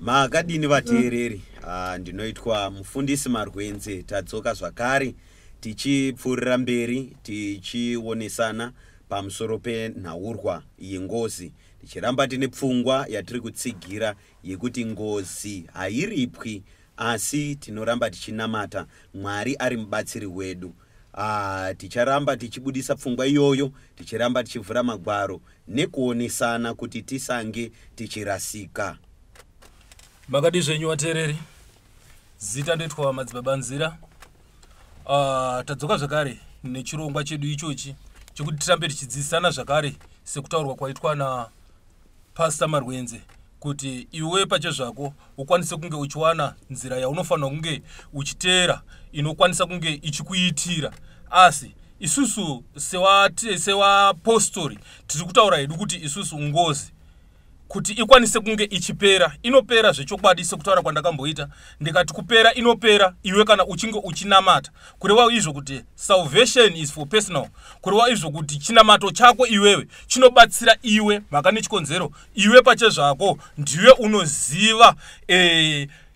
Makadini vateereri? Ndinoitwa Mufundisi Marwenze. Tadzoka zvakare tichipfuurira mberi tichionesana pamusoro penhaurwa yengozi, tichiramba tine pfungwa yatiri kutsigira yekuti ngozi hairipwi, asi tinoramba tichinamata Mwari ari mubatsiri wedu. Ticharamba tichibudisa pfungwa iyoyo, tichiramba tichivhura magwaro nekuonesana kuti tisange tichirasika. Makadi zvenyu vateereri, zita ndoitwa Madzibaba Nzira. Tadzoka zvakare nechirongwa chedu ichochi chekuti tirambe tichidzidzisana zvakare sekutaurwa kwaitwa naPastor Marwenze kuti iwe pachezvako ukwanise kunge uchiwana nzira yaunofanira kunge uchiteera inokwanisa kunge ichikuitira. Asi isusu sevapostori tiri kutaura hedu kuti isusu ngozi kuti ikwanise kunge ichipera, inopera zvechokwadi sekutaura kwandakamboita ndikati kupera inopera iwe kana uchinge uchinamata. Kureva izvo kuti salvation is for personal, kureva izvo kuti chinamato chako iwewe chinobatsira iwe mhaka nechikonzero iwe pachezvako ndiwe unoziva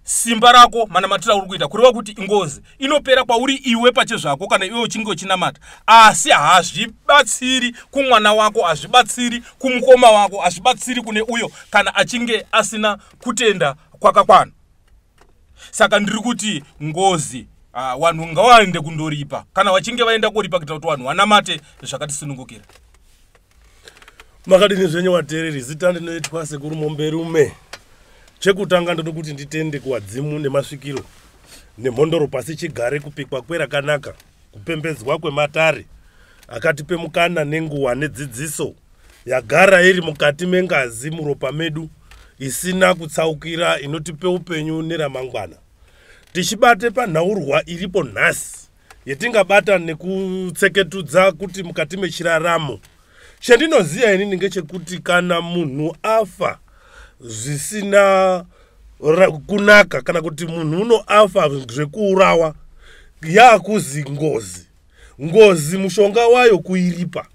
simba rako manamatiro auri kuita. Kureva kuti ngozi inopera kwauri iwe pachezvako kana iwe uchinge uchinamata, asi hazvibatsiri kumwana wako, hazvibatsiri kumukoma wako, hazvibatsiri kune uyo kana achinge asina kutenda kwakakwana. Saka ndiri kuti ngozi vanhu ngavaende kundoripa kana vachinge vaenda koripa, kuitira kuti vanhu vanamate zvakatisunungukira. Makadini zvenyu vateereri? Zita ndinoitwa Sekuru Momberume. Chekutanga ndoda kuti nditende kuvadzimu nemasvikiro nemhondoro pasi chigare, kupikwa kwerakanaka, kupembedzwa kwematare akatipe mukana nenguva nedzidziso yagara iri mukati mengazi muropa medu isina kutsaukira, inotipe upenyu neramangwana. Tichibate panhaurwa iripo nhasi yetingabata nekutseketudza kuti mukati mechiraramo, chendinoziva inini ngechekuti kana munhu afa zvisina kunaka, kana kuti munhu unoafa zvekuurawa, yakuzi ngozi. Ngozi mushonga wayo kuiripa.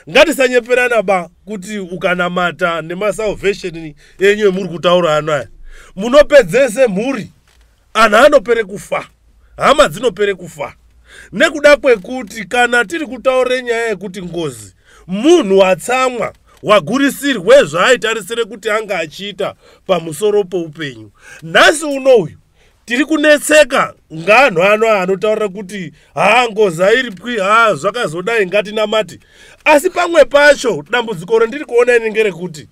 Ngatisanyeperana ba kuti ukanamata nemasalvation enyu emuri kutaura ano aya, munopedzese mhuri, anhu anopere kufa, hama dzinopere kufa, nekuda kwekuti kana tiri kutaure nyaya yekuti ngozi, munhu watsamwa, wagurisirwe zvaaitarisire kuti anga achiita pamusoro poupenyu. Nhasi unouyu tiri kunetseka ngaanhu ano anotaura kuti haa, ngozi hairipwi, haa, zvakazodai, ngatinamati. Asi pamwe pacho dambudziko randiri kuona ini ngerekuti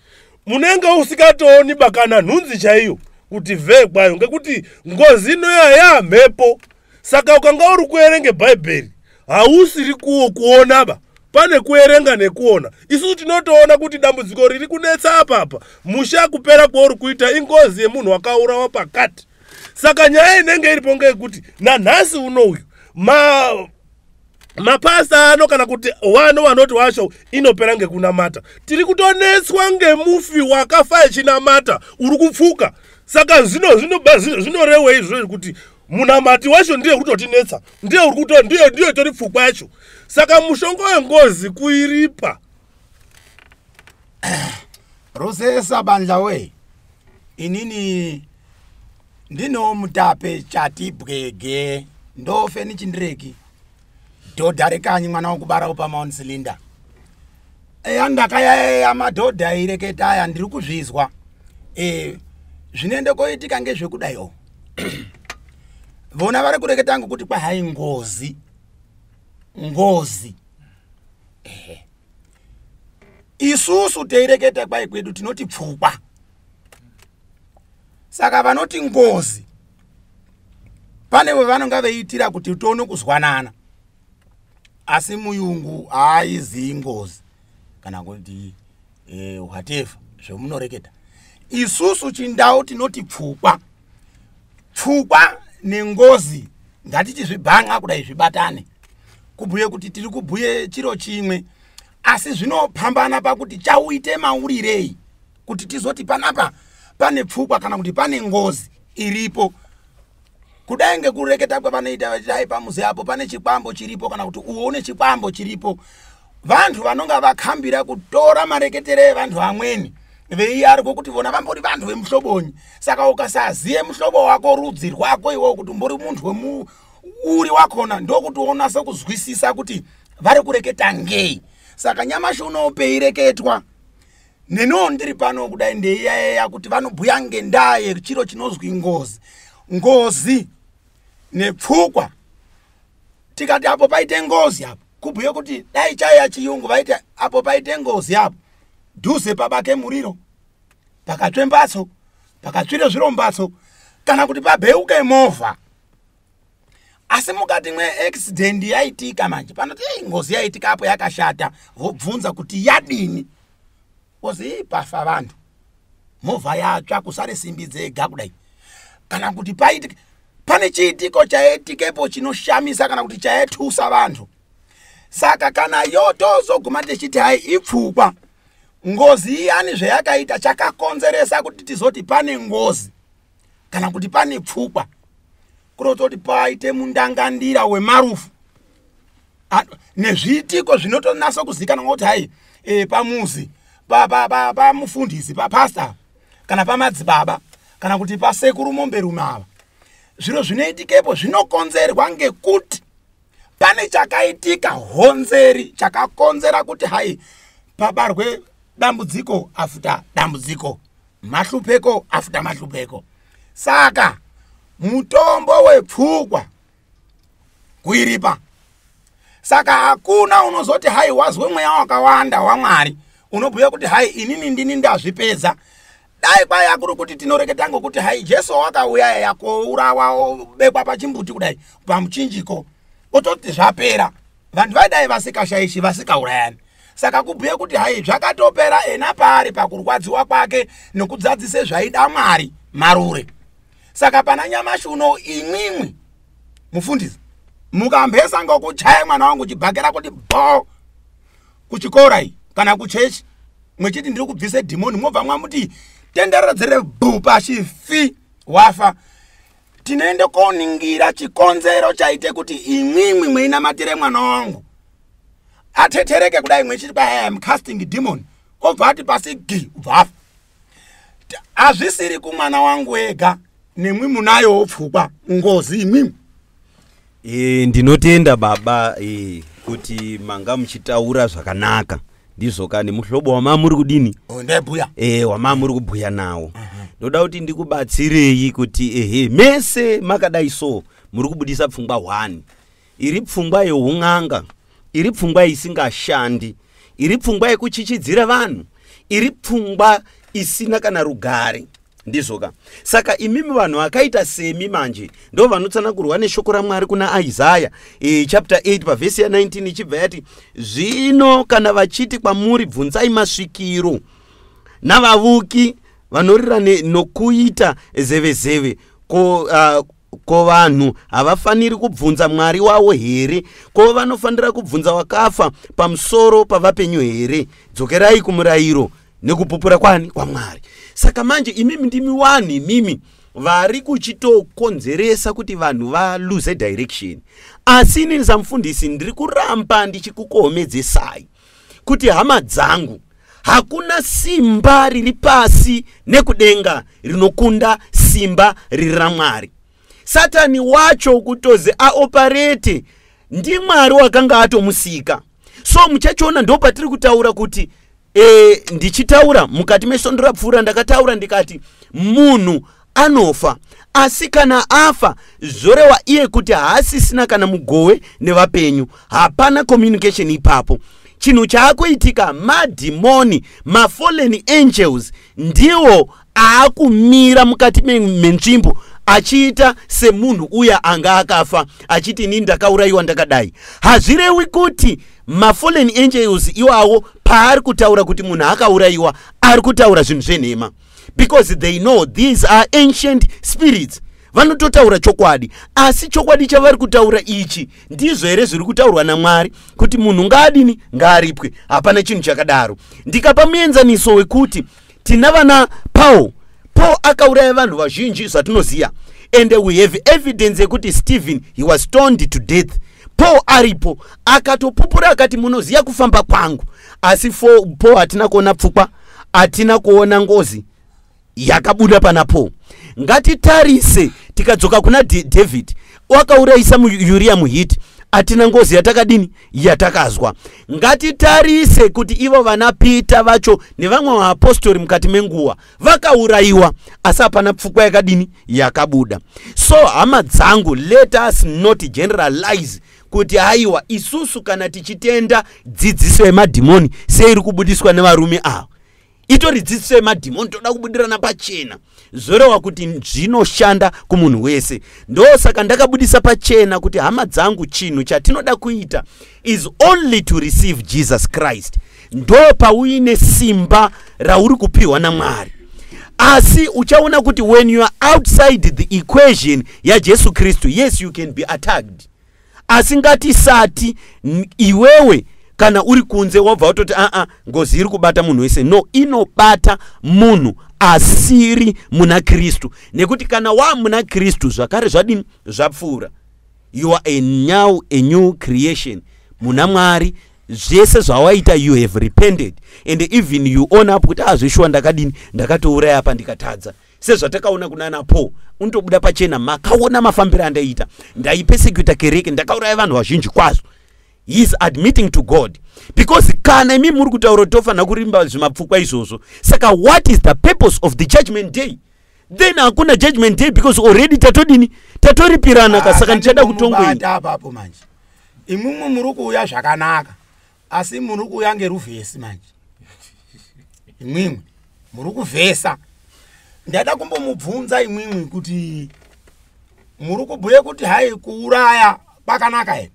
munenge usikatooni ba kana nhunzi chaiyo kuti vhee kwayo, ngekuti ngozi inoya yamhepo. Saka ukanga uri kuerenge Bhaibheri, hausiri kuwo kuona ba. Pane kuerenga nekuona. Isusu tinotoona kuti dambudziko riri kunetsa apapa, musha kupera kwauri kuita, ingozi yemunhu wakaurawa pakati. Saka nyaya inenge iripo ngeyekuti nanhasi unouyu mapasta ano kana kuti wano vanoti wacho inopera ngekunamata, tiri kutonetswa ngemufi wakafa echinamata uri kupfuka. Saka zvinorewei izvozvo kuti munamati wacho ndiye kutotinetsa, ndiye uri kuto ndiye itori pfukwa yacho? Saka mushonga wengozi kuiripa. Rosesa bandla we, inini ndino Mutape Chati Bwege, ndofe nichindireki dhodha rekanyi, mwana wokubara upa Mount Cylinder. Eya, ndakayaeya madhodha aireketa aya, ndiri kuzvizwa. Zvinoende koitika ngezvekudaiwo, vona vari kureketa ngokuti kwahai ngozi, ngozi. Ehe, isusu teireketa kwai kwedu tinoti pfukwa. Saka vanoti ngozi pane vevanonga veiitira kuti tione kuzwanana, asi muyungu haaizii ngozi kana kuti whatever zvemunoreketa. Isusu chindau tinoti pfukwa. Pfukwa nengozi ngatichizvibhan'a kudai zvibatane, kubhuye kuti tiri kubhuye chiro chimwe, asi zvinopambana pakuti chauite maurirei kuti tizoti panapa pane pfukwa kana kuti pane ngozi iripo. Kudai ngekureketa kwavanoita vachiti ai pamuzi apo pane chikwambo chiripo, kana kuti uwo une chikwambo chiripo, vantu vanonga vakambira kutora mareketere evantu vamweni. Veiyarwe kuti vona vambori vantu vemuhlobonyi. Saka ukasaziye muhlobo wako, rudzi rwako iwewe, kuti umbori muntu wemuuri wakhona, ndokuti unase kuzwisisa kuti vari kureketa ngei. Saka nyamashi unowu peireketwa, neniwo ndiri pano kudai ndeiyayeya kuti vanobhuya ngendaa yechiro chinozwi ngozi. Ngozi nepfukwa, tikati apo paite ngozi apo, kubhuye kuti dai chaiya chiyungu vaiti apo paite ngozi apo, dhuze pabake muriro, pakatsve mbatso, pakatsvire zviro mbatso, kana kuti pabheuke movha. Asi mukati mweaccident yaitika manje, panoti "Ei, ngozi yaitika apo yakashata," vobvunza kuti yadini, ozi "Ii, pafa vantu, movha yatsva kusare simbi dzega kudai," kana kuti paitika pane chiitiko chaitikepo chinoshamisa kana kuti chaitusa vantu. Saka kana yotozoguma tichiti hai, ipfukwa, ngozi iyani zvayakaita chakakonzeresa kuti tizoti pane ngozi kana kuti pane pfukwa, kurototi paite mundangandira wemarufu nezviitiko zvinotonasa kuzikanwa kuti hai, pamuzi pamufundisi, papasta, kana pamadzibaba, kana kuti pasekuru momberume ava, zviro zvinoitikepo zvinokonzerwa ngekuti pane chakaitika honzeri chakakonzera kuti hai, pabarwe dambudziko afuta dambudziko, mahlupeko afuta mahlupeko. Saka mutombo wepfukwa kuiripa. Saka hakuna unozoti hai, wazwe mweya wakawanda waMwari unobhuya kuti hai, inini ndini ndazvipedza. Dai kwaya kuri kuti tinoreketa ngokuti hai, Jesu wakauya yakourawa, obekwa pachimbuti kudai pamuchinjiko, ototi zvapera, vantu vaidai vasikashaishi, vasikaurayani. Saka kubhuye kuti hai, zvakatopera ena paari pakurwadziwa kwake nokudzadzise zvaida Mwari marure. Saka pana nyamashi uno, imwimwi mufundisi mukambesa ngokuchaya mwana wangu chibhakera kuti bo kuchikora iyi kana kuchechi, mwechiti ndiri kubvise dhimoni, mobva mwamuti tenderedzere bhu pashi, fi wafa. Tinoende koningira chikonzero chaite kuti imwimwi mweinamatire mwana wangu atetereke kudai, mwechiti I am casting demon, obva ati pasi gi, ubva afa. Hazvisiri kumwana wangu ega, nemwi munayowo pfukwa, ngozi imwimwi. Ndinotenda baba, kuti manga muchitaura zvakanaka. Ndizvo kani muhlobo wamamuri kudini? Ndebhuya. Wamamuri kubhuya nawo. Ndoda kuti ndikubatsirei kuti ehe, mese makadai so muri kubudisa pfungwa 1 iri pfungwa yeun'anga, iri pfungwa isingashandi, iri pfungwa yekuchichidzira vanhu, iri pfungwa isina kana rugare. Ndizvoka? Saka imimi vanhu vakaita semi manje ndo vanotsanangurwa neshoko raMwari kuna Isaya chapter 8 pavhesi ya19, ichibva yati, "Zvino kana vachiti kwamuri, bvunzai masvikiro navavuki vanorira nokuita zevezeve, ko vanhu havafaniri kubvunza Mwari wavo here? Ko vanofanira kubvunza wakafa pamusoro pavapenyu here? Dzokerai kumurayiro nekupupura kwani? KwaMwari." Saka manje imimi ndimi wanhu imimi vari kuchitokonzeresa kuti vanhu valose direction. Asi inini samufundisi ndiri kuramba ndichikukohomedzesai kuti hama dzangu, hakuna simba riri pasi nekudenga rinokunda simba riri raMwari. Satani wacho kutozi aoperate, ndiMwari wakanga atomusika. So muchachiona, ndo patiri kutaura kuti ndichitaura mukati mesondo rapfuura, ndakataura ndikati munhu anofa, asi kana afa zvorewa iye kuti haasisina kana mugove nevapenyu. Hapana communication ipapo. Chinhu chaakuitika, madhimoni, mafallen angels ndiwo aakumira mukati menzvimbo achiita semunhu uya anga akafa, achiti inini ndakaurayiwa ndakadai. Hazvirewi kuti mafallen angels iwawo paari kutaura kuti munhu akaurayiwa ari kutaura zvinhu zvenhema, because they know these are ancient spirits. Vanototaura chokwadi, asi chokwadi chavari kutaura ichi ndizvo here zviri kutaurwa naMwari kuti munhu ngaadini, ngaaripwe? Hapana chinhu chakadaro. Ndikapa muenzaniso wekuti tina vana Paul. Paul akauraya vanhu vazhinji zvatinoziva, and we have evidence yekuti Stephen, he was stoned to death. Paul aripo akatopupura akati, "Munoziva kufamba kwangu." Asi Paul hatina kuona pfukwa. Hatina kuona ngozi yakabuda pana Paul. Ngatitarise tikadzoka kuna David, wakaurayisa Uriya muHiti, hatina ngozi yatakadini yatakazwa. Ngatitarise kuti ivo vana Peter vacho nevamwe vaapostori mukati menguva vakaurayiwa, asi hapana pfungwa yakadini yakabuda. So hama dzangu, let us not generalize kuti haiwa, isusu kana tichitenda dzidziso yemadhimoni seiri kubudiswa nevarume ava, itori dzidziso yemadhimoni, toda kubudirana pachena, zvoreva kuti zvinoshanda kumunhu wese. Ndosaka ndakabudisa pachena kuti hama dzangu, chinhu chatinoda kuita is only to receive Jesus Christ. Ndo pauine simba rauri kupiwa naMwari. Asi uchaona kuti when you are outside the equation yaJesu Kristu, yes, you can be attacked. Asi ngatisati iwewe kana uri kunze wabva watoti, aa, ngozi iri kubata munhu wese. No, inobata munhu asiri muna Kristu, nekuti kana waa muna Kristu, zvakare zvadini? Zvapfuura. You are now a new creation muna Mwari. Zvese zvawaita, you have repented and even you own up kuti, azveshuwa, ndakadini, ndakatouraya apa, ndikatadza. Sezvatakaona kuna ana Paul, unotobuda pachena, makaona mafambiro andaiita, ndaipersecuta kereke, ndakauraya vanhu vazhinji kwazvo. He is admitting to God, because kana imi muri kutaura kuti tofanira kurimba zvimapfukwa izvozvo, saka what is the purpose of the judgment day then? Hakuna judgment day, because already tatodini? Tatoripirana ka. Saka ndichada kutongwei? Mubata apapo manje, imwimwi muri kuuya zvakanaka, asi muri kuuya ngeruvhesi manje. Imwimwi muri kuvhesa. Ndada kumbomubvunza imwimwi kuti muri kubhuye kuti hai, kuuraya kwakanaka here?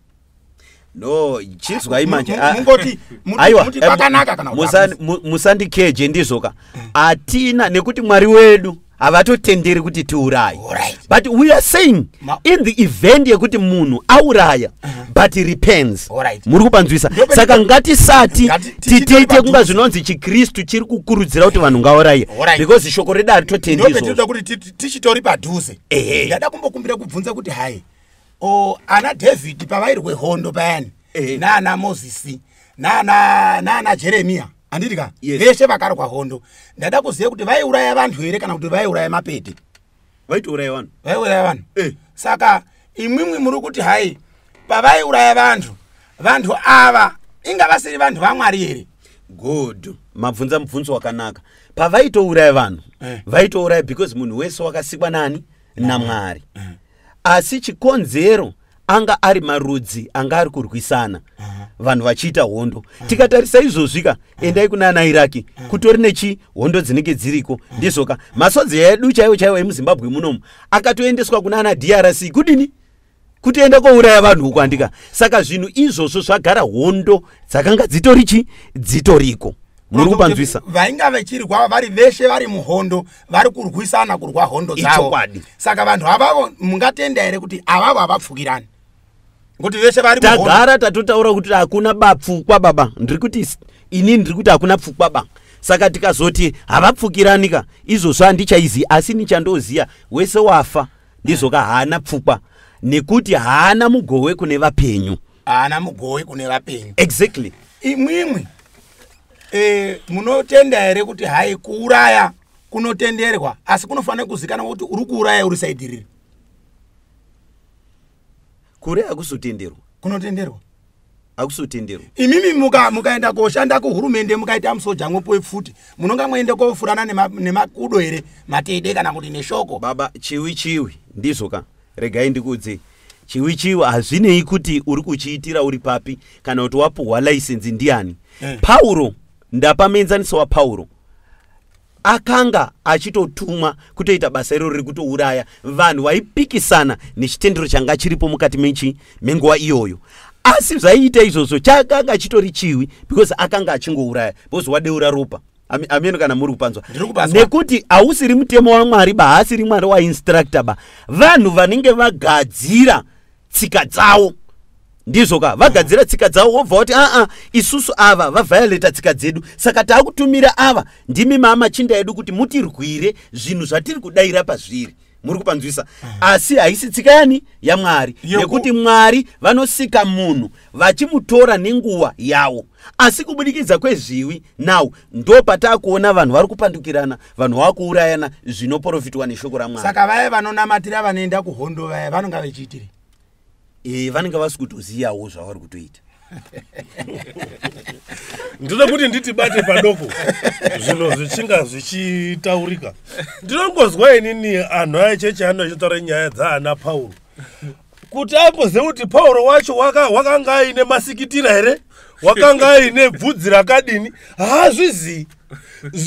No, chizwai manje. Mungoti Aiwa, muti kwakanaka kana kuti hakusi? Musandikeje, ndizvoka, hatina, nekuti Mwari wedu havatotenderi kuti tiuraye. But we are saying in the event yekuti munhu auraya but repents. Muri kupanzwisa? Saka ngatisati Tichitori titiite kunga padhuze. zvinonzi chiKristu chiri kukurudzira kuti vanhu ngauraye, because shoko redu haritotendi izvozvo. Ndopetinoda kuti tichitori padhuze. Ndada kumbokumbira kubvunza kuti hai, o ana David pavairwe hondo payani, naana Mozisi, naana Jeremiya, handiti ka? Yes. Veshe vakarwa hondo, ndada kuziva kuti vaiuraya vanhu here kana kuti vaiuraya mapete? Vaitouraya vanhu. Vaiuraya vanhu. Saka imwimwi muri kuti hai, pavaiuraya vanhu, vanhu ava inga vasiri vanhu vaMwari here? Good, mabvunza mubvunzo wakanaka. Pavaitouraya vanhu, vaitouraya because munhu wese wakasikwa nani? NaMwari. Asi chikonzero anga ari marudzi anga ari kurwisana, vanhu vachiita hondo. Tikatarisa izvozvika, endai kuna ana Iraki, kutori nechi hondo dzinenge dziriko, ndizvoka. Masodzi edu chaiwo chaiwo emuZimbabwe munomu akatoendeswa kuna ana DRC kudini? Kutoenda kouraya vanhu uko, andika? Saka zvinhu izvozvo zvagara, hondo dzakanga dzitori chi dzitoriko. Muri kupanzwisa? Vainga vechirwa vari veshe vari muhondo, vari kurwisana, kurwa hondo dzavo. Ichokwadi. Saka vanhu avavo mungatenda here kuti avavo havapfukirani, ngokuti veshe vari muhondo? Tagara tatotaura kuti hakuna bapfukwa baba. Ndiri kuti inini ndiri kuti hakuna pfukwa ba. Saka tikazoti havapfukirani ka, izvozvo handichaizivi. Asi nichandoziya, wese wafa, ndizvoka, haana pfukwa, nekuti haana mugove kune vapenyu. Haana mugove kune vapenyu. Exactly. Imwimwi munotenda here kuti hai, kuuraya kunotenderwa, asi kunofanira kuzikanwa kuti uri kuuraya uri side riri? Kure hakuzotenderwa. Kunotenderwa. Hakuzotenderwa. Imimi mukaenda koshanda kuhurumende, mukaita musoja, mwopuwe pfuti, munonga mwaenda kofurana nemakudo here, matede kana kuti neshoko? Baba, chiwi chiwi, ndizvo ka. Regai ndikuudze, chiwi chiwi hazvinei kuti uri kuchiitira uri papi kana kuti wapuhwa license ndiani. Pauro, ndapa muenzaniso waPauro, akanga achitotumwa kutoita basa iroro rekutouraya vanhu vaipikisana nechitendero changa chiripo mukati mechi menguva iyoyo. Asi zvaiita izvozvo chakanga chitori chiwi, because akanga achingouraya because wadeura ropa. Ameno kana muri kupanzwa. Ndiri kupanzwa. Nekuti hausiri mutemo waMwari ba, haasiri Mwari wainstructor ba. Vanhu vanenge vagadzira tsika dzavo, ndizvo ka, vagadzira tsika dzavo, wobva wati, aa, isusu ava vaviolata tsika dzedu, saka taakutumira ava, ndimi maamachinda edu kuti mutirwire zvinhu zvatiri kudayira pazviri. Muri kupanzwisa? Asi haisi tsika yani yaMwari, nekuti Mwari vanosika munhu vachimutora nenguva yawo, asi kubudikidza kwezviwi now ndo pataakuona vanhu vari kupandukirana, vanhu vakuurayana, zvinoprofitwa neshoko raMwari. Saka vaya vanonamatira, vanoenda kuhondo vaya, vanonga vechiitiri? Vanenge vasi kutoziyawo zvavari kutoita. Ndinoda kuti nditibate padoko zvinhu zvichinga zvichitaurika. Ndinongozwa inini anhu achechi ano achitaura nyaya dzaana Pauro, kuti ambozive kuti Pauro wacho wakanga aine masikitira here, wakanga aine bvudzi rakadini, haazvizii.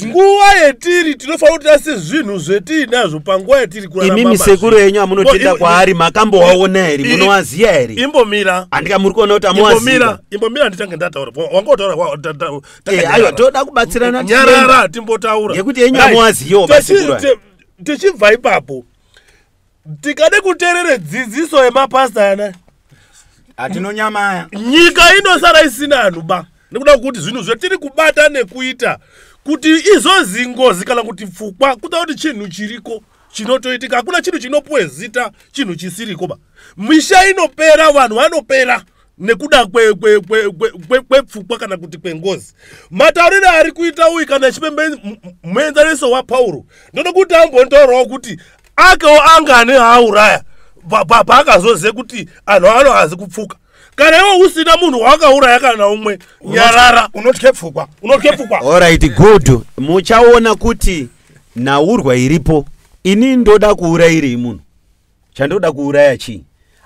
Nguva yetiri tinofanira kuti ase zvinhu zvetiinazvo panguva yetiri kurarama. Imimi sekuru enyu amunotenda kwaari, makambowaona here? Munowaziya here? Imbomira. Handika muri kuona kuti imbomira amuwaziva? Imbomira nditange ndataura. Wangotaura. Aiwa, toda kubatsirana. Nyarara timbotaura. Ngekuti enyu amuwaziyo masekuru aya. Tichibva ipapo, tikade kuteerere dzidziso yemapasta ana, Hatinonyamaya. Nyika inosara isina anhu ba, nekuda kwekuti zvinhu zvetiri kubata nekuita kuti izozi ngozi kana kuti pfukwa, kuta kuti chinhu chiriko chinotoitika. Hakuna chinhu chinopuwe zita chinhu chisiriko ba. Misha inopera, vanhu vanopera nekuda kwepfukwa kana kuti kwengozi. Matauriro ari kuita uyu, kana chipembe muenzaniso waPauro, ndoda kuti ambontaurawo kuti akewo angani aauraya paakazozive kuti anhu ano hazi kupfuka. Kana iwe usina munhu wakauraya kana umwe, nyarara. Unotye pfukwa. Unotye pfukwa. Alright, good. Muchaona kuti nhaurwa iripo, ini ndoda kuurayirei munhu? Chandoda kuuraya chii?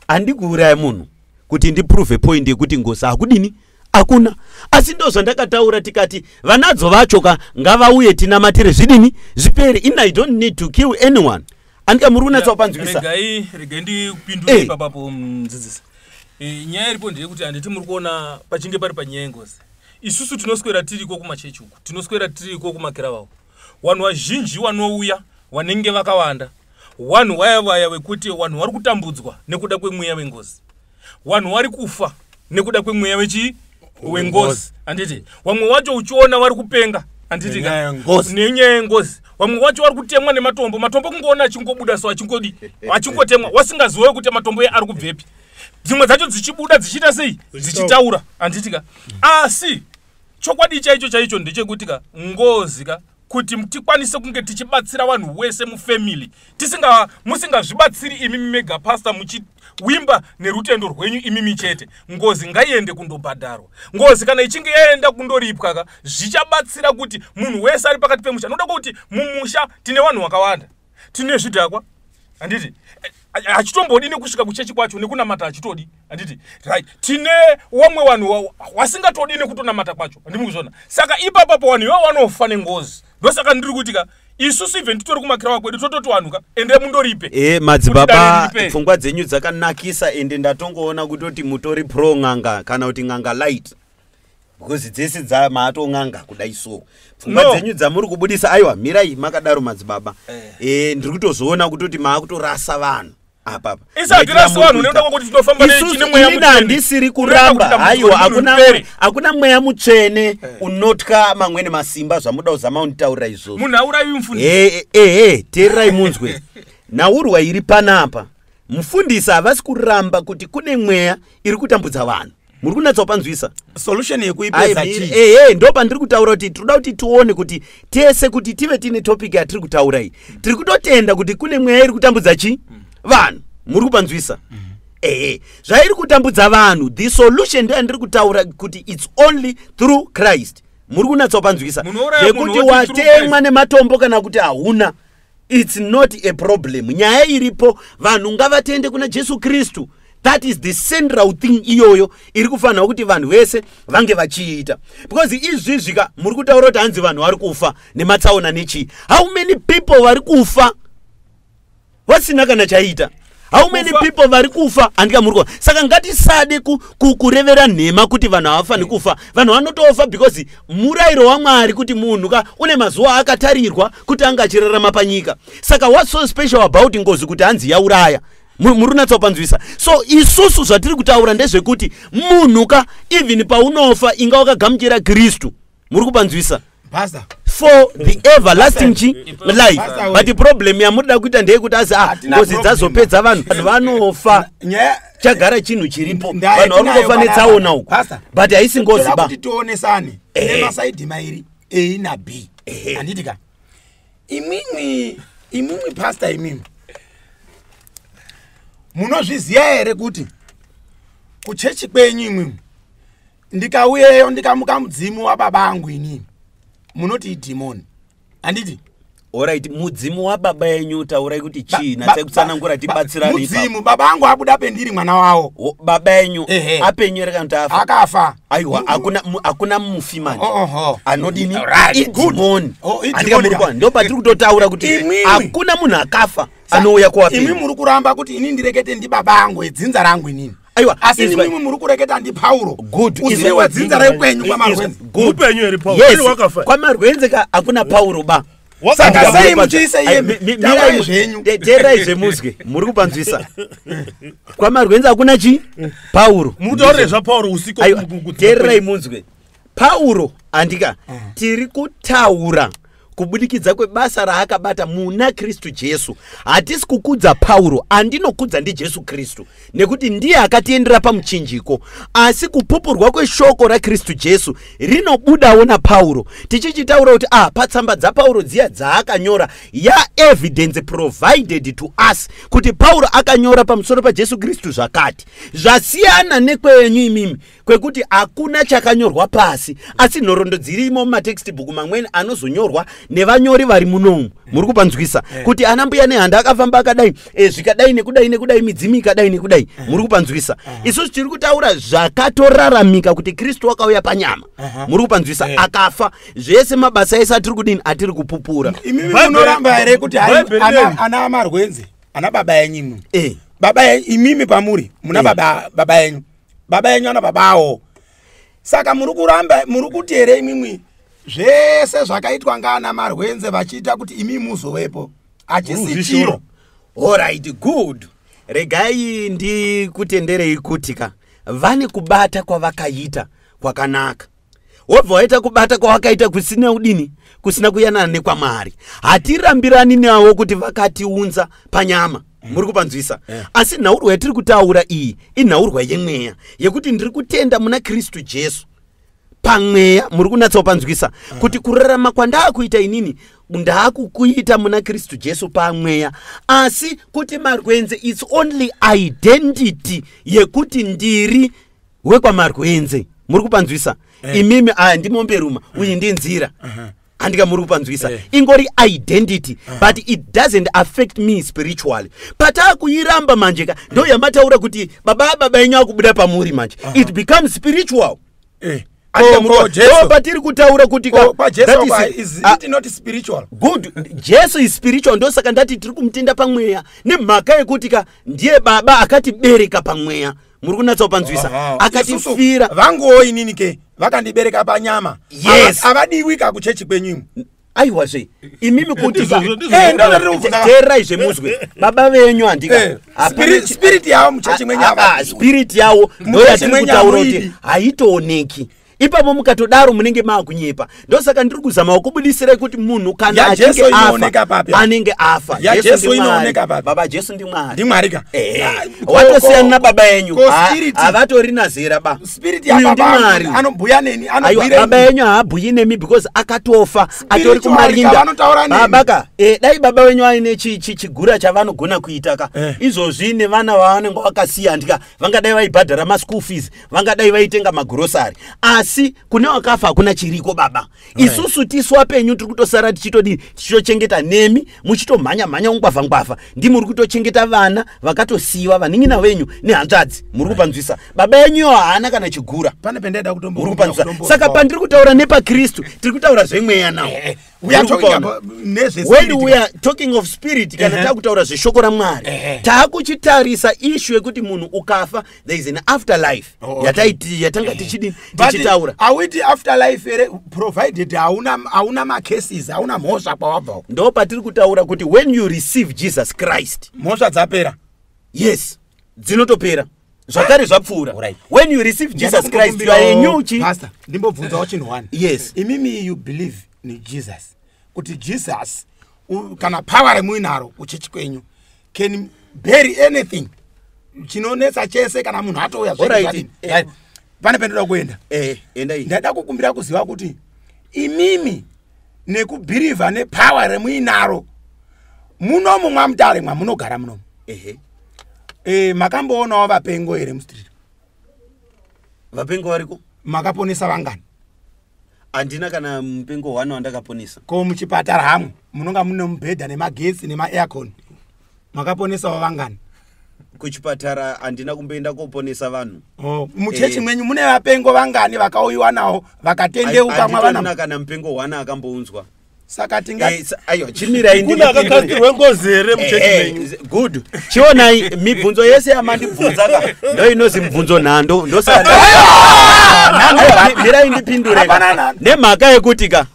Handi kuuraya munhu kuti ndiprove point yekuti ngozi hakudini, hakuna. Asi ndo zvandakataura, tikati vanadzo vacho ka ngavauye tinamatire, zvidini, zvipere. In I don't need to kill anyone. Andika muri kunatsa kupanzwisa? Regai ndipindure ipapapo, mudzidzisi. Nyaya iripo ndeyekuti, handiti muri kuona pachinge pari panyaya yengozi, isusu tinoswera tiriko kumachechi uku, tinoswera tiriko kumakirava uku, vanhu vazhinji vanouya vanenge vakawanda, vanhu vaya vaya vekuti vanhu vari kutambudzwa nekuda kwemweya wengozi, vanhu vari kufa nekuda kwemweya wechi wengozi, handiti? Vamwe wacho uchiona vari kupenga, handiti? Nenyaya yengozi. Nenyaya yengozi. Vamwe wacho vari kutemwa nematombo, matombo kungoona achingobuda so, achingodi, achingotemwa, wasingaziwe kuti matombo ari kubvepi. Dzimwe dzacho dzichibuda dzichiita sei, dzichitaura, handiti ka? Asi chokwadi chaicho chaicho ndechekuti ka ngozi ka, kuti tikwanise kunge tichibatsira vanhu wese mufamily, tisinga musingazvibatsiri imimi mega, pastor, muchiwimba nerutendo rwenyu imimi chete, ngozi ngaiende kundobhadharwa. Ngozi kana ichinge yaenda kundoripwa ka, zvichabatsira kuti munhu wese ari pakati pemusha. Noda kuti mumusha tine vanhu vakawanda, tine zvidhakwa, handiti? Hachitombodi nekusvika kuchechi kwacho, nekunamata hachitodi, handiti? Right, tine wamwe vanhu wasingatodi nekutonamata kwacho, handimi kuzviona? Saka ipapapo vanhu ivo vanofa nengozi. Ndosaka ndiri kuti ka isusu even titori kumakirawa kwedu, tototi vanhu ka, ende mundoripe. Madzibaba, Kuti dare ripere. Pfungwa dzenyu dzakanakisa, ende ndatongoona kutoti mutori pro n'anga kana kuti n'anga light, because dzese dzamaatong'anga kudai. So pfungwa No. dzenyu dzamuri kubudisa, aiwa, mirai makadaro, madzibaba. Ndiri kutozoona kutoti maakutorasa vanhu apapa. Isi hatirasi vanhu nekuda kwekuti tinofamba Isusu nemweya inini mutsvene. handisiri Unoenda kuramba. kuti dambudziko Haiwa, remunhu hakuna ripere. Hakuna mweya mutsvene unotya mamweni masimba zvamuda kuzama kunditaurira izvozvo. Munhu aurayiwi, mufundisi. Ehe, teererai munzwe nhaurwa iri panapa. Mufundisi havasi kuramba kuti kune mweya iri kutambudza vanhu. Muri kunatsa kupanzwisa? Solution yekuipedza chii? Ehe, ndo pandiri kutaura kuti tinoda kuti tione kuti tese kuti tive tine topic yatiri kutaura iyi. Tiri kutotenda kuti kune mweya iri kutambudza chi vanhu. Muri kupanzwisa? Ehe, zvairi kutambudza vanhu, the solution ndo yandiri kutaura kuti it's only through Christ. Muri kunatsa kupanzwisa? Munouraya Zvekuti munhu woti through watemwa Christ. nematombo kana kuti hauna, it's not a problem. Nyaya iripo, vanhu ngavatende kuna Jesu Kristu. That is the central thing iyoyo iri kufanira kuti vanhu vese vange vachiita, because izvizvi ka muri kutaura kuti hanzi vanhu vari kufa nematsaona nechii. How many people vari kufa vasina kana chaita? How many Kufa- people vari kufa? Handika muri kufa? Saka ngatisade kurevera nhema kuti vanhu havafani kufa. Vanhu vanotofa because murayiro waMwari kuti munhu ka une mazuva akatarirwa kuti anga achirarama panyika. Saka what's so special about ngozi kuti hanzi yauraya? Muri kunatsa kupanzwisa? So isusu zvatiri kutaura ndezvekuti munhu ka, even paunofa, inga wakagamuchira Kristu. Muri kupanzwisa? Pastor. for the everlasting chi life. Pastor, But problem yamunoda kuita ndeyekuti asi ah, Hatina ngozi problem. dzazopedza vanhu, vanhu vanofa. Nyaya Chagara chinhu chiripo. Ndaya Vanhu vari tinayo kungofa panapa. netsaona uku, Pastor, but haisi ngozi toda ba. kuti tionesane Ehe. nemasaidhi mairi, A na B, handiti ka? Imwimwi pasta, imwimwi munozviziva here kuti kuchechi kwenyu imwimwi, ndikauyeyo ndikamuka mudzimu wababa angu inini, munoti idhimoni, handiti? Alright, mudzimu wababa yenyu taurai kuti chii? Ba- Natsekutsanangura, tibatsirane ipapo. Mudzimu baba angu abuda pendiri mwana wavo. Baba yenyu Ehe. apenyu here kana kuti afa? Akafa. Aiwa, hakuna mufi manje. Oho. Anodini? Right, good. Idhimoni. Oh, idhimoni ka. Ndo patiri kutotaura kuti Imwimwi. hakuna munhu akafa anouya Imi kuwapenyu. muri kuramba kuti ini ndirekete ndibaba angu edzinza rangu inini. Aiwa, Asi izwa- imimi muri kureketa ndiPauro Good, usiri izwa- wedzinza rekwenyu kwaMarwenzi. Good. Mupenyu here Pauro? Yes, Uri wakafa? kwaMarwenze ka hakuna Pauro ba. Wakafa. Saka sei muchiisa iye? Ai, Taurai mirai- zvenyu. Teererai zvemuzwe, muri kupanzwisa. KwaMarwenze hakuna chi Pauro. Mutaurire zvaPauro usiko. Aiwa, teererai munzwe. Pauro andika tiri kutaura kubudikidza kwebasa raakabata muna Kristu Jesu. Hatisi kukudza Pauro, andinokudza ndiJesu Kristu, nekuti ndiye akatiendera pamuchinjiko. Asi kupupurwa kweshoko raKristu Jesu rinobudawo naPauro, tichichitaura kuti ah, patsamba dzaPauro dziya dzaakanyora, yaevidence provided to us kuti Pauro akanyora pamusoro paJesu Kristu zvakati zvasiyana nekwenyu imimi, kwekuti hakuna chakanyorwa pasi, asi nhoroondo dzirimo mumatextbook mamweni anozonyorwa nevanyori vari munomu. Muri kupanzwisa kuti ana mbuya nehanda akafamba akadai, zvikadai nekudai nekudai, midzimu ikadai nekudai. Muri kupanzwisa? Isusu tiri kutaura zvakatoraramika kuti Kristu wakauya panyama. Muri kupanzwisa? Akafa, zvese mabasa ese atiri kudini, atiri kupupura. Imimi Bhaibheri- munoramba here kuti hai, Bhaibheri rei? ana Marwenzi ana baba yenyu imimi? Eh. Baba imimi pamuri muna Eh. baba yenyu, baba yenyu ana babawo. Saka muri kuramba, muri kuti here imimwi zvese zvakaitwa ngaana Marwenze vachiita kuti imi muzovepo hachisi Murikuzvishora. chiro? Alright, good. Regai ndikutenderei kuti ka vane kubata kwavakaita kwakanaka, wobva waita kubata kwavakaita kusina udini, kusina kuyanana nekwaMwari. Hatirambirani navo kuti vakatiunza panyama. Muri kupanzwisa? Asi nhaurwa yatiri kutaura iyi inhaurwa yemweya, yekuti ndiri kutenda muna Kristu Jesu pamweya. Muri kunatsopanzwisa kuti kurarama kwandaakuita inini ndaakukuita muna Kristu Jesu pamweya. Asi kuti Marwenze, its only identity yekuti ndiri wekwaMarwenze. Muri kupanzwisa imimi? Aya ndimomberuma, uyu ndinzira handika. Muri kupanzwisa? Ingori identity, but it doesn't affect me spiritually. Pataakuiramba manje ka, ndo yamataura kuti baba baba yenyu akubuda pamuri manje, it becomes spiritual. Eh. Andika Ko- muri ko kupa- Jesu- ndo patiri kutaura kuti ko paJesu that is- kwa- is ah, it not spiritual? Good, Jesu is spiritual. Ndosaka ndati tiri kumutenda pamweya, nemhaka yekuti ka ndiye baba akatibereka pamweya. Muri kunatsa kupanzwisa? Aha. Akatifira. Isusu vanguwo inini ke vakandibereka panyama. Yes. Havadiwi ka kuchechi kwenyu imwe. Aiwazve, imimi kuti Ndizvozvo, ndizvozvo. Eh, ndo zvatiri kubvunza. Teererai zvemuzwe, baba venyu handika Eh, hapana spirit yavo muchechi mwenyu Ah, ah, havadiwi. spirit yavo ndo Muchechi yatiri mwenyu kutaura kuti hamuidi. haitooneki ipapo. Mukatodaro munenge maakunyepa. Ndosaka ndiri kuzama kukubudisirai kuti munhu kana YaJesu achinge inooneka afa, papi? anenge afa. YaJesu ndiMwari. inooneka papi? Baba Jesu ndiMwari. NdiMwari ka. Eh, Ah, watosiyana nababa yenyu. ko spirit- Havatorina zera ba. Spirit Uyu yababa ndiMwari. anobhuya neni, Aiwa, anobhuira baba yenyu haabhuyi nemi because akatofa, atori Spiritual kumarinda. ka vanotaura nemi. Baba ka, dai baba venyu aine chigura chavanogona kuita ka Eh. izvozvi nevana vavanenge vakasiya ndika, vangadai vaibhadhara maschool fees, vangadai vaitenga magrosari. Asi kune wakafa hakuna chiriko baba. Isusu tisu wapenyu tiri kutosara tichitodii, tichitochengeta nemi muchitomhanya mhanya ungwavha ngwavha. Ndimuri kutochengeta vana vakatosiyiwa, vanin'ina venyu nehanzvadzi. Muri kupanzwisa? Baba yenyuyo haana kana chigura. Pane pendaida Muri kupanzwisa? Saka pandiri kutaura nepaKristu, tiri kutaura zvemweya nawo. Eh, We are talking about nezve When spirit. we are talking of spirit, kana taakutaura zveshoko raMwari, taakuchitarisa ishu yekuti munhu ukafa there is an afterlife. Oh, okay. Yatanga tichidini, But tichitaura. Awiti afterlife here provided hauna macases, hauna mhosva kwawabvawo? Ndo patiri kutaura kuti when you receive Jesus Christ, Mhosva dzapera. Yes, dzinotopera zvakare, zvapfuura. Alright. When you receive Jesus Christ, you are a new chi Pastor, ndimbobvunzawo chinhu one. Yes. Imimi you believe neJesus, kuti Jesus kana power remuinaro kuchechi kwenyu can bury anything chinonetsa chese kana munhu atouya zvake. Alright. Zvadini. Right. Pane pendoda kuenda. Endai. Ndaida kukumbira kuziva kuti imimi nekubhirivha nepower remuinaro munomu mwaMutare mwamunogara munomu, Ehe. Makamboonawo vapengo here mustreet? Vapengo variko. Makaponesa vangani? Handina kana mupengo hwani wandakaponesa. Ko muchipatara hamwe munonga mune mubhedha nemagetsi nemaaircon, makaponesawo vangani? Kuchipatara handina kumboenda koponesa vanhu. Oh, muchechi mwenyu mune vapengo vangani vakauyiwa nawo vakatendeuka Handitorina mwavana? kana mupengo hwana akambounzwa. Saka tinga Aiwa, chimirai. Kuna akakastirwe ngozi here muchechi menyu? Good, chionai, mibvunzo yese yamandibvunza ka ndo inozi mubvunzo nhando. Ndosaka mirai ndipindure ka. Hapana nhando. Nemhaka yekuti ka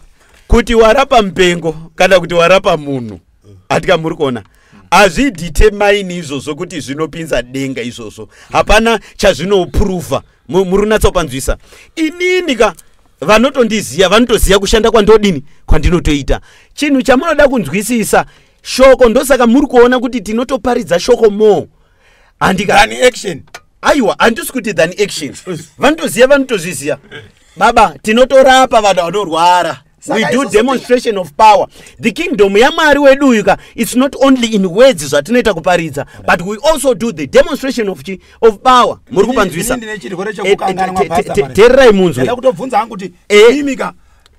kuti warapa mupengo kana kuti warapa munhu, atika muri kuona, hazvidhitemaini izvozvo kuti zvinopinza denga izvozvo. Hapana chazvinopuruvha. Muri kunatsopanzwisa? Inini ka vanotondiziya vanotoziya kushanda kwandodini, kwandinotoita. Chinhu chamunoda kunzwisisa shoko. Ndosaka muri kuona kuti tinotoparidza shoko more, handika? Than action. Aiwa, handisi kuti than action. Vanotoziya, vanotozviziya baba, tinotorapa vanhu vanorwara. Saka We do isusu demonstration of power. The kingdom yaMwari wedu uyu ka, it's not only in words zvatinoita kuparidza, but we also do the demonstration of power. Muri kupanzwisa? Ini ndine chirwere chekukanganwa, Pastor Mare. Teererai munzwe. Ndada kutobvunza hangu kuti imi ka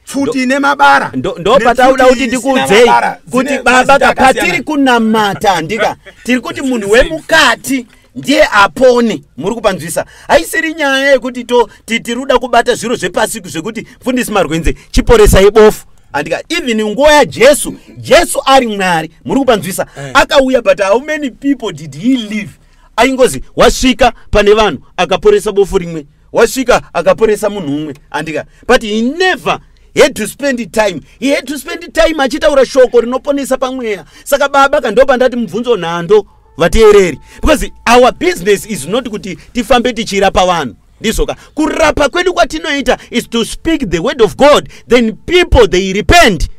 pfuti nemabara Ndo patauda nepfuti kuti isina ndikuudzei mabara kuti dzine baba mazita ka akasiyana. patiri kunamata, handika tiri kuti munhu wemukati ndiye apone. Muri kupanzwisa? Haisiri nyaya yekuti tiri kuda kubata zviro zvepasi zvekuti mfundisi Marwenze chiporesai bofu, handika? Even nguva yaJesu, Jesu ari Mwari, muri kupanzwisa, akauya, but how many people did he leave? Aingozi wasvika pane vanhu akaporesa bofu rimwe, wasvika akaporesa munhu umwe, handika? But he never had to spend time, he had to spend time achitaura shoko rinoponesa pamweya. Saka baba ka, ndopandati mubvunzo nhando, vateereri, because our business is not kuti tifambe tichirapa vanhu. Ndizvoka, kurapa kwedu kwatinoita is to speak the word of God, then people they repent.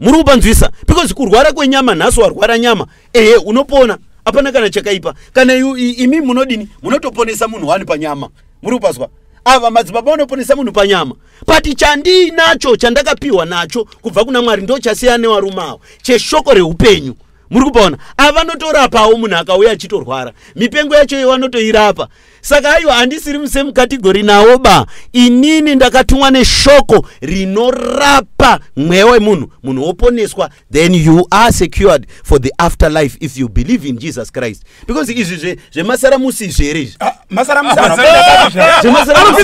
Muri kupanzwisa? Because kurwara kwenyama, nhasi warwara nyama, ehe, unopona, hapana kana chakaipa. Kana imi munodini, munotoponesa munhu wani panyama. Muri kupazwa? Ava madzibaba vanoponesa munhu panyama, but chandiinacho chandakapiwa nacho kubva kuna Mwari ndo chasiyana nevarume avo, cheshoko reupenyu. Muri kupaona? Ava vanotorapawo munhu akauya achitorwara, mipengo yacho iyo vanotoirapa. Saka aiwa, handisiri musame category nawo ba. Inini ndakatumwa neshoko rinorapa mweya wemunhu, munhu woponeswa, then you are secured for the afterlife if you believe in Jesus Christ. Because izvi zvemasaramusi izvi here izvi? Ah, masaramusi anopinda papi? Zvemasaramusi.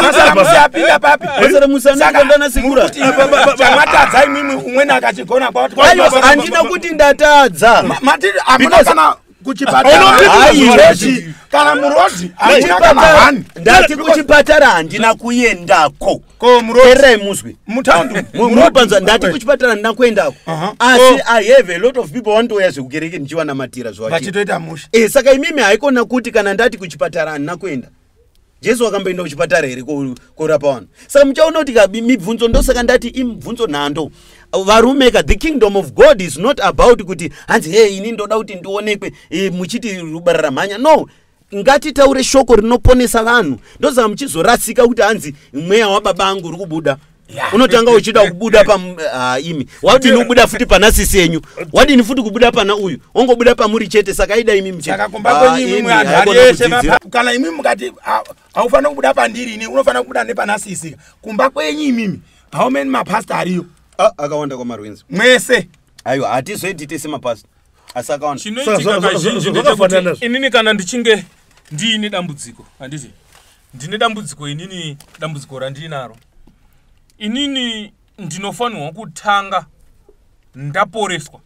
Masaramusi apinda papi? Masaramusi anoenda nasekura. Muri kuti chamatadza imimi, umweni akachigona kwati Aiwa, handina kuti ndatadza. Mati hamuna kana kuchipatara, Aiwa. chechi kana murodhi hamuna kana Kuchipatara- one. Ndati kuchipatara handina kuendako. Ko murodhi? Teererai muzwi. Mutaundi. Munopanzwa? Ndati kuchipatara handina kuendako, asi I have a lot of people vanotouya zvekukereke ndichivanamatira zvachi Vachitoita mushe. Saka imimi haikona kuti kana ndati kuchipatara handina kuenda, Jesu akamboenda kuchipatara here korapa vanhu? Saka muchaona kuti ka mibvunzo, ndosaka ndati imibvunzo nhando, varume ka. The kingdom of God is not about kuti hanzi, "Hey, ini ndoda kuti ndionekwe," muchiti rubarara mhanya. No, ngatitaure shoko rinoponesa vanhu. Ndosaka muchizorasika kuti hanzi mweya wababa angu uri kubuda. Unotanga uchida kubuda pa imi, wadini kubuda futi pana sisi yenyu, wadini futi kubuda pana uyu, ongobuda pamuri chete. Saka ida imi muchete. Saka kumba kwenyu imimi Imi, anhu ari haikona eshe kudzidzira. kana imimi mukati haufaniri kubuda pandiri ini, unofanira kubuda nepana sisi. Kumba kwenyu imimi, how many mapasta ariyo? Ah, akawanda kwaMarwenzi. Mwese? Aiwa, hatizoiti tese mapasta, asi akawanda. Chinoitika kazhinji Zvakafanana. ndechekuti inini kana ndichinge ndiine dambudziko, handiti ndine dambudziko inini, dambudziko randinaro inini ndinofanirwa kutanga ndaporeswa.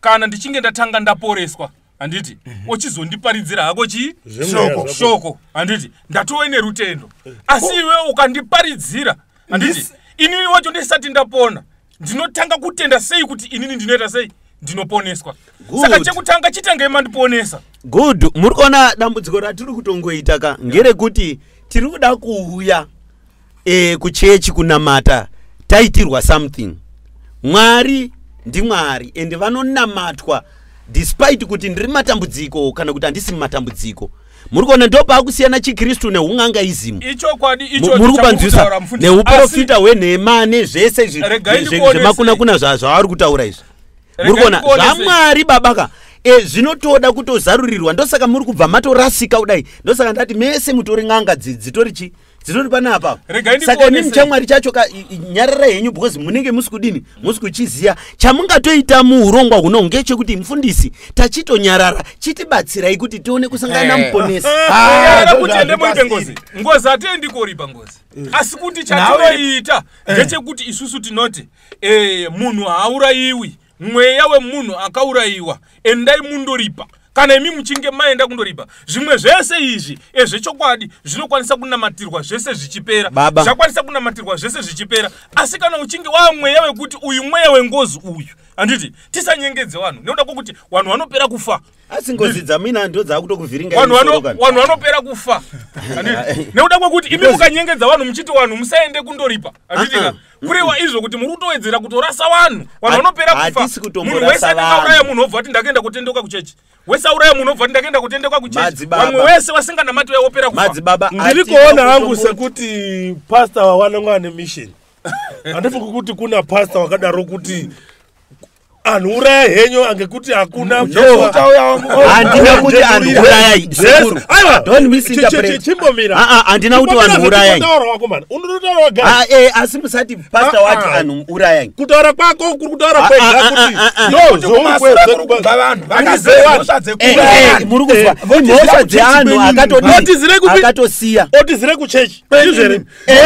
Kana ndichinge ndatanga ndaporeswa, handiti uchizondiparidzira hako chii? Zvemweya Shoko. zvako. Shoko, handiti ndatove nerutendo. Asi iwe ukandiparidzira, handiti inini wacho ndisati ndapona, ndinotanga kutenda sei kuti inini ndinoita sei, ndinoponeswa? Good. Saka chekutanga chitangei mandiponesa. Good. Muri kuona dambudziko ratiri kutongoita ka ngerekuti tiri kuda kuuya kuchechi kunamata. Taitirwa something. Mwari ndimwari, ende vanonamatwa despite kuti ndiri matambudziko kana kuti handisi mumatambudziko. Muri kuona, ndo paakusiyana chikristu neun'angaism. Ichokwadi ichocho Muri kupanzwisa chamuri kutaura, mufundisi. Neuprofita hwenhema nezvese izvi, Regai ndikuonesei. zvemakuna-kuna zvavari kutaura izvi. Regai Muri kuona ndikuonesei. zvamwari babaka, zvinotoda kutozarurirwa. Ndosaka muri kubva matorasika kudai. Ndosaka ndati mese mutori n'anga, dzitori chi, dzitori panapa. Regai Saka imi ndikuonesei. muchamwari chacho ka, nyarara henyu, because munenge musi kudini, musi kuchiziya. Chamungatoita muurongwa huno ngechekuti, mufundisi, tachitonyarara, chitibatsirai kuti tione kusangana namuponesi. Nyarara Ah, kuti ende muipe zvazvikasiri. ngozi. Ngozi hatiendi koripa ngozi, asi kuti chatinoita ndechekuti isusu tinoti munhu haaurayiwi. Mweya wemunhu akaurayiwa, endai mundoripa. Kana imi muchinge maenda kundoripa, zvimwe zvese izvi ezvechokwadi zvinokwanisa kunamatirwa zvese zvichipera. Baba. Zvakwanisa kunamatirwa zvese zvichipera. Asi kana uchinge waa mweya wekuti uyu mweya wengozi uyu, handiti tisanyengedze vanhu, nekuda kwokuti vanhu vanopera kufa. Asi ngozi dzamina ndo dzakutokuvhiringa. Vanhu vanhu vanopera kufa, handiti, nekuda kwekuti imi mukanyengedza vanhu muchiti vanhu musaende kundoripa, handiti ka, kureva izvo kuti muri kutowedzera kutorasa vanhu. Vanhu vanopera kufa. Hatisi kutomborasa Munhu wese anenge auraya vanhu. munhu obva kuti ndakaenda kutendeuka kuchechi. Wese auraya munhu obva kuti ndakaenda kutendeuka kuchechi. Madzibaba. Vamwe wese vasinganamati vopera kufa. Madzibaba, Ndiri hatina kuona hangu sekuti pasta wawananga ane mission. Handifungi kuti kuna pasta wakadaro kuti anhu uraya henyu, angekuti hakuna. No. Handina kuti anhu urayai, sekuru. Aiwa. Don't misinterpret. Chimbomira. Ah, ah, handina kuti vanhu urayai. Kutaura wako mani, unototaura wega. Ah, asi musati pasta Ah, wati ah. anhu urayai. Kutaura kwako kuri kutaura Ah, kwega ah, kuti ah, ah, ah. no, Kuti kumasure kuri kubva vanhu vakaziva mhosva dzekuuraya vanhu. Muri kuzwa, Votizira mhosva kuchechi dzeanhu kwenyu. akatodii? Votizire kupi? Akatosiya. Otizire kuchechi, ndizvo here?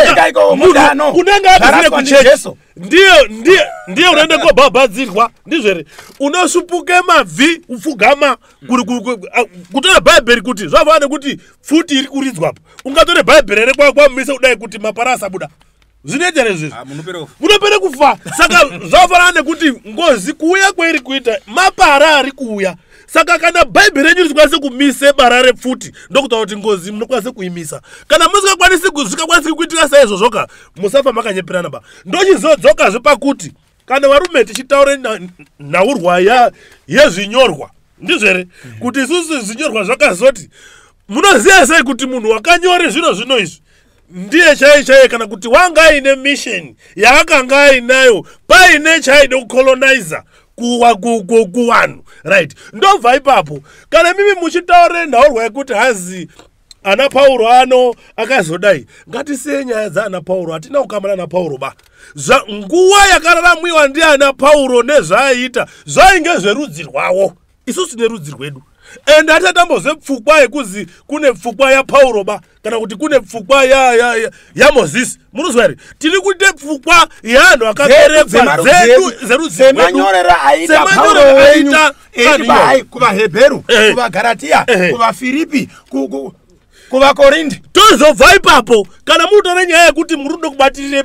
Enda ikoko mutano. Unenge atizire Zvaraswa kuchechi ndiJesu. Ndiye unoende kobhabhadzirwa, ndizvo here? Unosupuke mabvi, upfugama kutora bhaibheri, kuti zvafana nekuti pfuti iri kuridzwapo. Ungatore bhaibheri here kwamisa kudai kuti mapara asabuda? Zvinoita here izvizvi? Ah, munopera kufa. Munopere kufa. Saka zvafanana nekuti ngozi kuuya kweiri kuita, mapara ari kuuya. Saka kana bhaibheri renyu risikwanise kumise bara repfuti, ndokutaura kuti ngozi munokwanise kuimisa. Kana musingakwanisi, zvikakwanisi kuitika saizvozvoka, musafa makanyeperana ba. Ndochizodzokazve pakuti kana varume tichitaure nhaurwa yezvinyorwa, ndizvo here, kuti isusu zvinyorwa zvakazoti, munoziva sei kuti munhu wakanyore zviro zvino izvi ndiye chaiye chaiye, kana kuti wanga aine mission yaakanga ainayo, paine chaaide kucoloniza kuvanhu, right? Ndobva ipapo, kana mimi muchitaure nhaurwa yekuti hazi ana Pauro ano akazodai, ngatisiye nyaya dzaana Pauro. Hatina kukamana naPauro ba. Nguva yakararamwiwa ndiana Pauro nezvaaiita zvainge zverudzi rwavo. Isusu tine rudzi rwedu, ende hatisati tambozve pfungwa yekuzi kune pfungwa yaPauro ba, kana kuti kune pfungwa yaMozisi. Munozwa here? Tiri kuite pfungwa yeanhu akaberekwa dzedu, dzerudzi rwedu. Semanyorero aita Pauro Semanyorero wenyu aita eiti vanhu bahai kuvaHebheru, kuvaGaratiya, kuvaFiripi, kuvaKorindi. Tozobva ipapo, kana mutore nyaya yekuti muri kuda kubatirire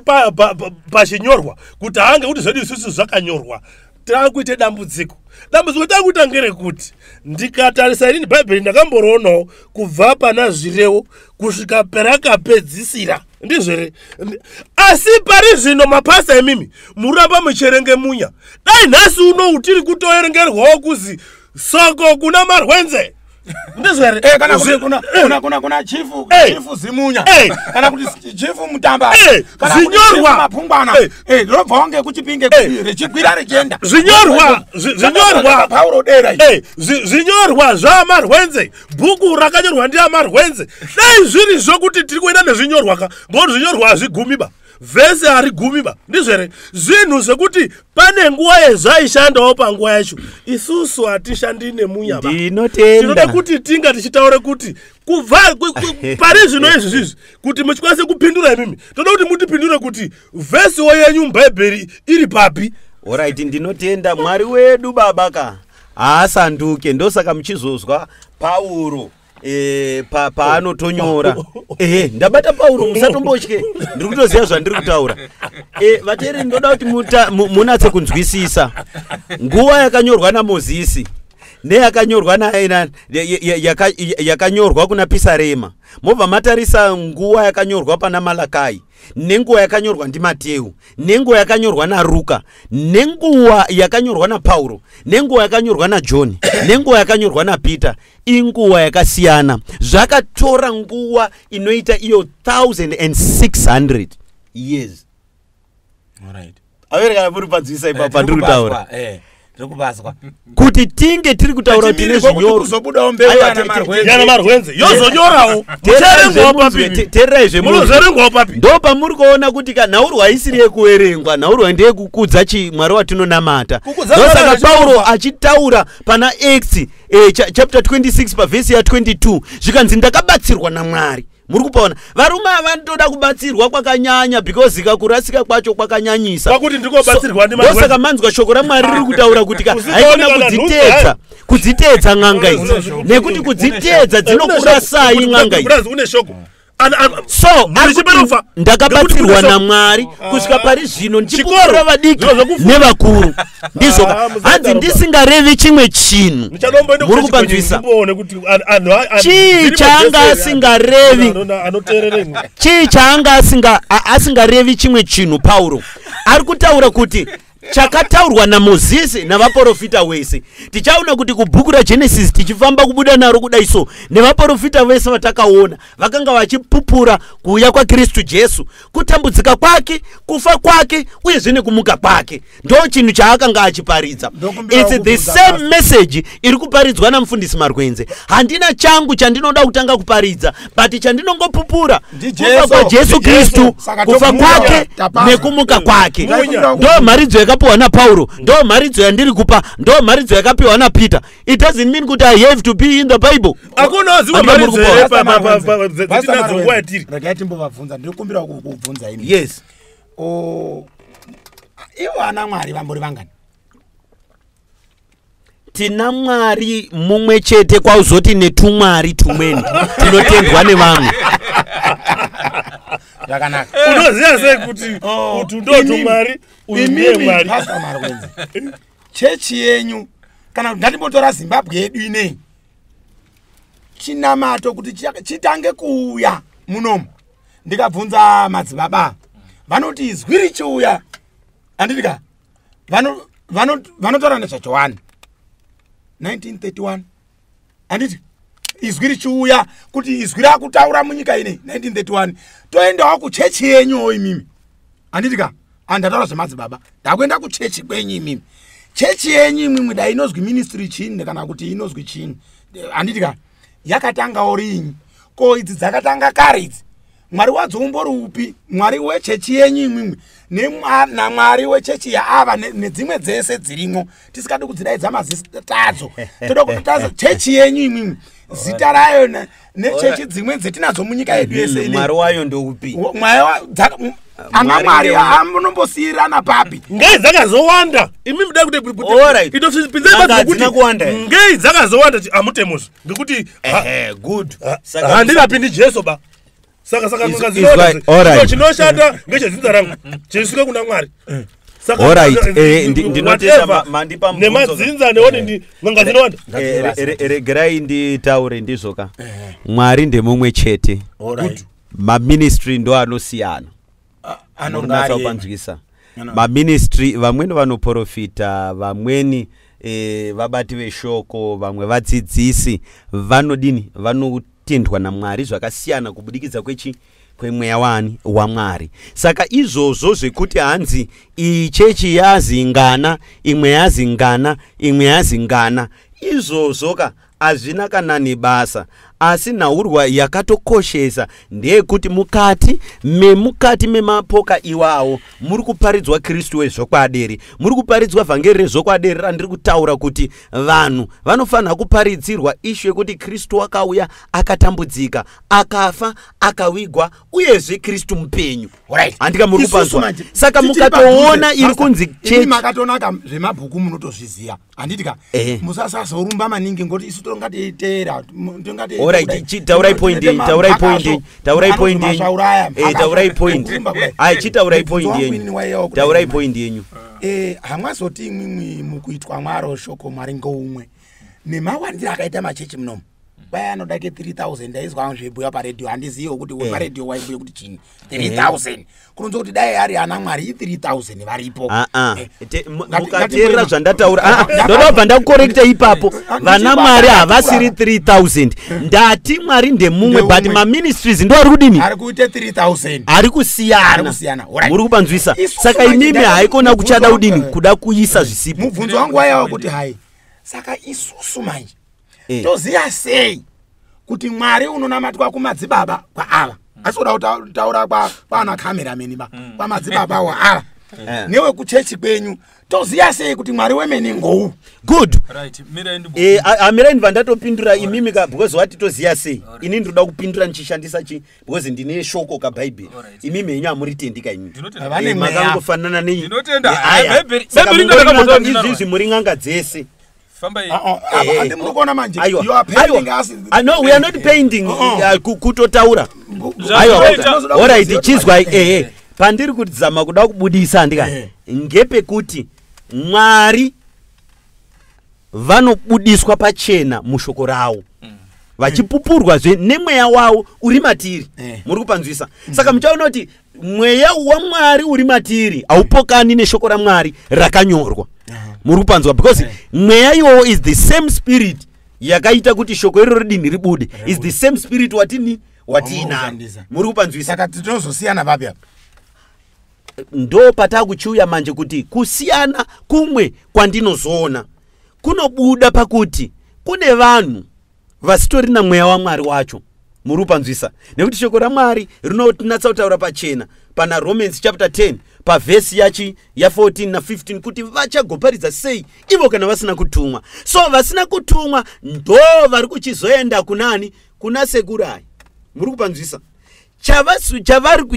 pachinyorwa kuti hange kuti zvedu isusu zvakanyorwa, taakuite dambudziko. Dambudziko takuita ngerekuti ndikatarisa inini bhaibheri, ndakamboroonawo kubva pana Zvirevo kusvika perakapedzisira, ndizvo here? Asi pari zvino mapasa emimi muramba mucherenge munya. Dai nhasi unowu tiri kutoerengerwawo kuzi soko kuna marwenze, ndizvo here? Kana kuti kuna chifu, chifu Zimunya, kana kuti chifu Mutamba, kana kuti Zvinyorwa. chifu Mapungwana. Rinobva wange kuChipinge, richigwira richienda. Zvinyorwa, zvinyorwa. Pauro dera izvi. Zvinyorwa zvamarwenze, bhuku rakanyorwa ndiamarwenze. Dai zviri zvokuti tiri kuenda nezvinyorwa ka, ngokuti zvinyorwa hazvigumi ba, vhesi harigumi ba, ndizvo here? Zvinhu zvekuti pane nguva yezvaishandawo panguva yacho. Isusu hatishandi nemunya ba. Tinoda Ndinotenda. kuti tinga tichitaure kuti kubva pari zvino izvi zvizvi, kuti muchikwanise kupindura imimi, toda kuti mutipindure kuti vhesiwo yenyu mubhaibheri iri papi. Alright, ndinotenda. Mwari wedu baba ka haasanduke. Ndosaka muchizozwa Pauro paanotonyora ehe, ndabata Pauro, musatombotye, ndiri kutoziva zvandiri kutaura. Vateereri, ndoda kuti munatse kunzwisisa nguva yakanyorwa naMozisi. Neyakanyorwa yakanyorwa kuna Pisarema, mobva matarisa nguva yakanyorwa pana Malakai, nenguva yakanyorwa ndiMateu, nenguva yakanyorwa naRuka, nenguva yakanyorwa naPauro, nenguva yakanyorwa naJohn, nenguva yakanyorwa naPeter, inguva yakasiyana. Zvakatora nguva inoita iyo 1600 years. Alright. Avereka muri panzwisa ipapo pandiri kutaura? Tiri kupazwa. Kuti tinge tiri kutaura kuti tine zvinyorwa. Kuzobudawo mbeu Aiwa, yana Marwenzi. Yana Marwenzi yozonyorawo. Muchaerengwawo papi? Teererai zvemunzwe. Munozoerengwawo papi? Ndo pamuri kuona kuti ka nhaurwa haisiri yekuverengwa, nhaurwa ndeyekukudza chi Mwari watinonamata. Kukudza Ndosaka Mwari Pauro achitaura pana Acts chapter 26 pavhesi ya22, zvikanzi ndakabatsirwa naMwari. Muri kupaona, varume ava vanotoda kubatsirwa kwakanyanya, because kakurasika kwacho kwakanyanyisa. Kwakuti ndikobatsirwa ndiMarwenzi. Ndosaka manzwa shoko raMwari riri kutaura kuti ka Usikaoni haikona kana kudziteedza, kudziteedza n'anga idzi, nekuti kudziteedza dzinokurasai n'anga idzi. Kurazi une shoko. So Muri ari kuti chiperofa. ndakabatsirwa Nekuti kune naMwari kusvika pari zvino ndichipupura Chikoro. vadiki Zviro zvekufunda. nevakuru. Ndizvo Ah, musadaro hanzi ba. ndisingarevi chimwe chinhu. Muchadomboenda Muri kuchechi kwenyu kupanzwisa? ndimboone kuti Chii dziri chaanga majesu asingarevi? Anoteerera imwe. Chii chaanga asingarevi chimwe chinhu? Pauro ari kutaura kuti chakataurwa naMozisi navaprofita wese. Tichaona kuti kubhuku raGenesis tichifamba kubuda naro kudai, so nevaprofita vese vatakaona vakanga vachipupura kuuya kwaKristu Jesu, kutambudzika kwake, kufa kwake, uyezve nekumuka kwake. Ndo chinhu chaakanga achiparidza. Ndokumbirawo It's the kubvunza, same Pastor. message iri kuparidzwa namufundisi Marwenze. Handina changu chandinoda kutanga kuparidza, but chandinongopupura NdiJesu. kufa kwaJesu NdiJesu. Kristu, Saka kufa tomunya, kwake tapazwa. nekumuka kwake. Munya. Ndo mharidzo yakapiwa naPauro, ndo mharidzo yandiri kupa, ndo mharidzo yakapiwa naPeter. It doesn't mean kuti I have to be in the Bible. Hakuna dzimwe Handika muri mharidzo kupaona? here Pastor Marwenzi. Pastor dzatinadzo Marwenzi, nguva yatiri? Regai timbovabvunza, ndiri kukumbira kubvunza imi. Yes. Ivo ana Mwari vambori vangani? Tina Mwari mumwe chete, kwauzoti netumwari tumweni tinotendwa nevamwe. Zvakanaka. Unoziva sei kuti kuti ndo tumwari, uyu ndiye Imimi, Mwari? Pastor Marwenzi, chechi yenyu, kana kuti ngatimbotora Zimbabwe yedu ineyi, chinamato kuti chitange kuuya munomu, ndikabvunza madzibaba vanoti izwi richiuya, handiti ka, vanotaura nezvaJohani 1931, handiti? Izwi richiuya, kuti izwi rakutaura munyika inei 1931. Toendawo kuchechi yenyuwo imimi, handiti ka? Andataura zvemadzibaba, ndakuenda kuchechi kwenyu imimi. Chechi yenyu imwimwi, dai inozwi ministry chini kana kuti inozwi chini, handiti ka, yakatangawo rinyi? Ko idzi dzakatanga kare idzi, Mwari wadzo umbori upi? Mwari wechechi yenyu imwimwi naMwari wechechi yaava nedzimwe dzese dzirimo, tisikadi kudzidaidza mazita adzo, toda kuti chechi yenyu imwimwi zita rayo nechechi dzimwe dzetinadzo munyika yedu yese ineyi. Mwari wayo ndoupi? Mwari ana Mwari Mwari amunombosiyirana papi? Ngei dzakazowanda imi muda kuti Alright. N'anga hadzina kuwanda here? Ngei dzakazowanda amutemozve ngekuti Ehe, good. Saka handirapi ndi Jesu ba. Saka n'anga Izwai, alright. dzinoda chinoshanda ngechedzinza rangu chisvike kuna Mwari. Saka Alright, ndinotenda whatever, mandipa mubvunzo. nemadzinza neoni ndi n'anga dzinowanda. Regerai nditaure. Ndizvoka, Mwari ndemumwe chete, maministry ndo anosiyana. Anonga Munonatsa kupanzwisa? Maministry, vamweni vanoprofita, vamweni vabati veshoko, vamwe vadzidzisi, vanodini, vanotendwa naMwari zvakasiyana kubudikidza kwechi kwemweya wani waMwari. Saka izvozvo zvekuti hanzi iyi chechi yazingana, imwe yazingana, imwe yazingana, izvozvo ka hazvina kana nebasa. Asi nhaurwa yakatokoshesa ndeyekuti mukati memapoka iwawo muri kuparidzwa Kristu wezvokwaderi, muri kuparidzwa vhangeri rezvokwaderi randiri kutaura kuti vanhu vanofanira kuparidzirwa, issue yekuti Kristu wakauya, akatambudzika, akafa, akawigwa, uyezve Kristu mupenyu. Handika muri kupanzwa? Saka mukatoona iri kunzi chechi Makatonaka zvemabhuku munotozviziya, handiti ka? Ehe. Musasazorumba maningi ngoti isu tongatiteera. Alright, taurai point yenyu, taurai point yenyu, taurai point yenyu. Taurai point. Ai, chitaurai point yenyu, taurai point yenyu. Hamwazoti imwimwi mukuitwa mwaro shoko Mwari ngoumwe. Nemawandiro akaita machechi munomu, kwai anodake 3000. Ndaizwa zveibhuya paredhiyo, handiziyewo kuti paredhiyo waibhuya kuti chini. 3000 kunonza kuti dai ari ana Mwari, i3000 varipo. Ah, ah. Mukateerera zvandataura, ah, ah, ndoda kubva ndakukorekta ipapo. Vana Mwari havasiri 3000. Ndati Mwari ndemumwe, but Ndeumwe. Maministries ndo ari kudini? Ari kuite 3000. Ari kusiyana. Ari kusiyana, alright. Muri kupanzwisa? Isusu Saka manje imimi haikona mubvunzo kuchada wangu- kudini, kuda kuisa zvisipo. Mubvunzo wangu waiwa kuti hai, saka isusu manje toziya sei kuti Mwari unonamatwa kumadzibaba kwaava, asi kuda kutaura kwana kamerameni ba, kwamadzibaba waava newekuchechi kwenyu, toziya sei kuti Mwari wemene ngou? Good. Right, mirai Amirai ndibva ndatopindura imimi ka, because wati toziya sei, ini ndinoda kupindura ndichishandisa chi, because ndine shoko kabhaibheri. Imimi henyu hamuritendi ka imimi. Ndinotenda. Vane mweya. Makangofanana nei Ndinotenda. neaya. Bhaibheri- Saka Bhaibheri mungori ndakakambotaura n'anga- ndinaro. izvizvi muri n'anga dzese. Fambai. Andi muri kuona manje, Aiwa. you are painting Aiwa. us. Ah, no, we are not painting. Kutotaura. Zvazvinoita- Aiwa, alright, chizwai, ehe, pandiri kuzama kuda kubudisa ndika ngepekuti Mwari vanobudiswa pachena mushoko ravo, vachipupurwazve nemweya wavo uri matiri. Muri kupanzwisa? Saka muchaona kuti mweya waMwari uri matiri haupokani neshoko raMwari rakanyorwa. Muri kupanzwa? Because mweya iwowo is the same spirit yakaita kuti shoko iroro ridini, ribude, is the same spirit watini watiinayo. Wamunoshandisa. Muri kupanzwisa? Saka tinozosiyana papi apa? Ndo patakuchiuya manje kuti kusiyana kumwe kwandinozoona kunobuda pakuti kune vanhu vasitorina mweya waMwari wacho. Muri kupanzwisa? Nekuti shoko raMwari rinotinatsa kutaura pachena pana Romans chapter 10 pavhesi yachi ya14 na15 kuti vachagoparidza sei ivo kana vasina kutumwa? So vasina kutumwa ndo vari kuchizoenda kunani? Kuna sekurai. Muri kupanzwisa?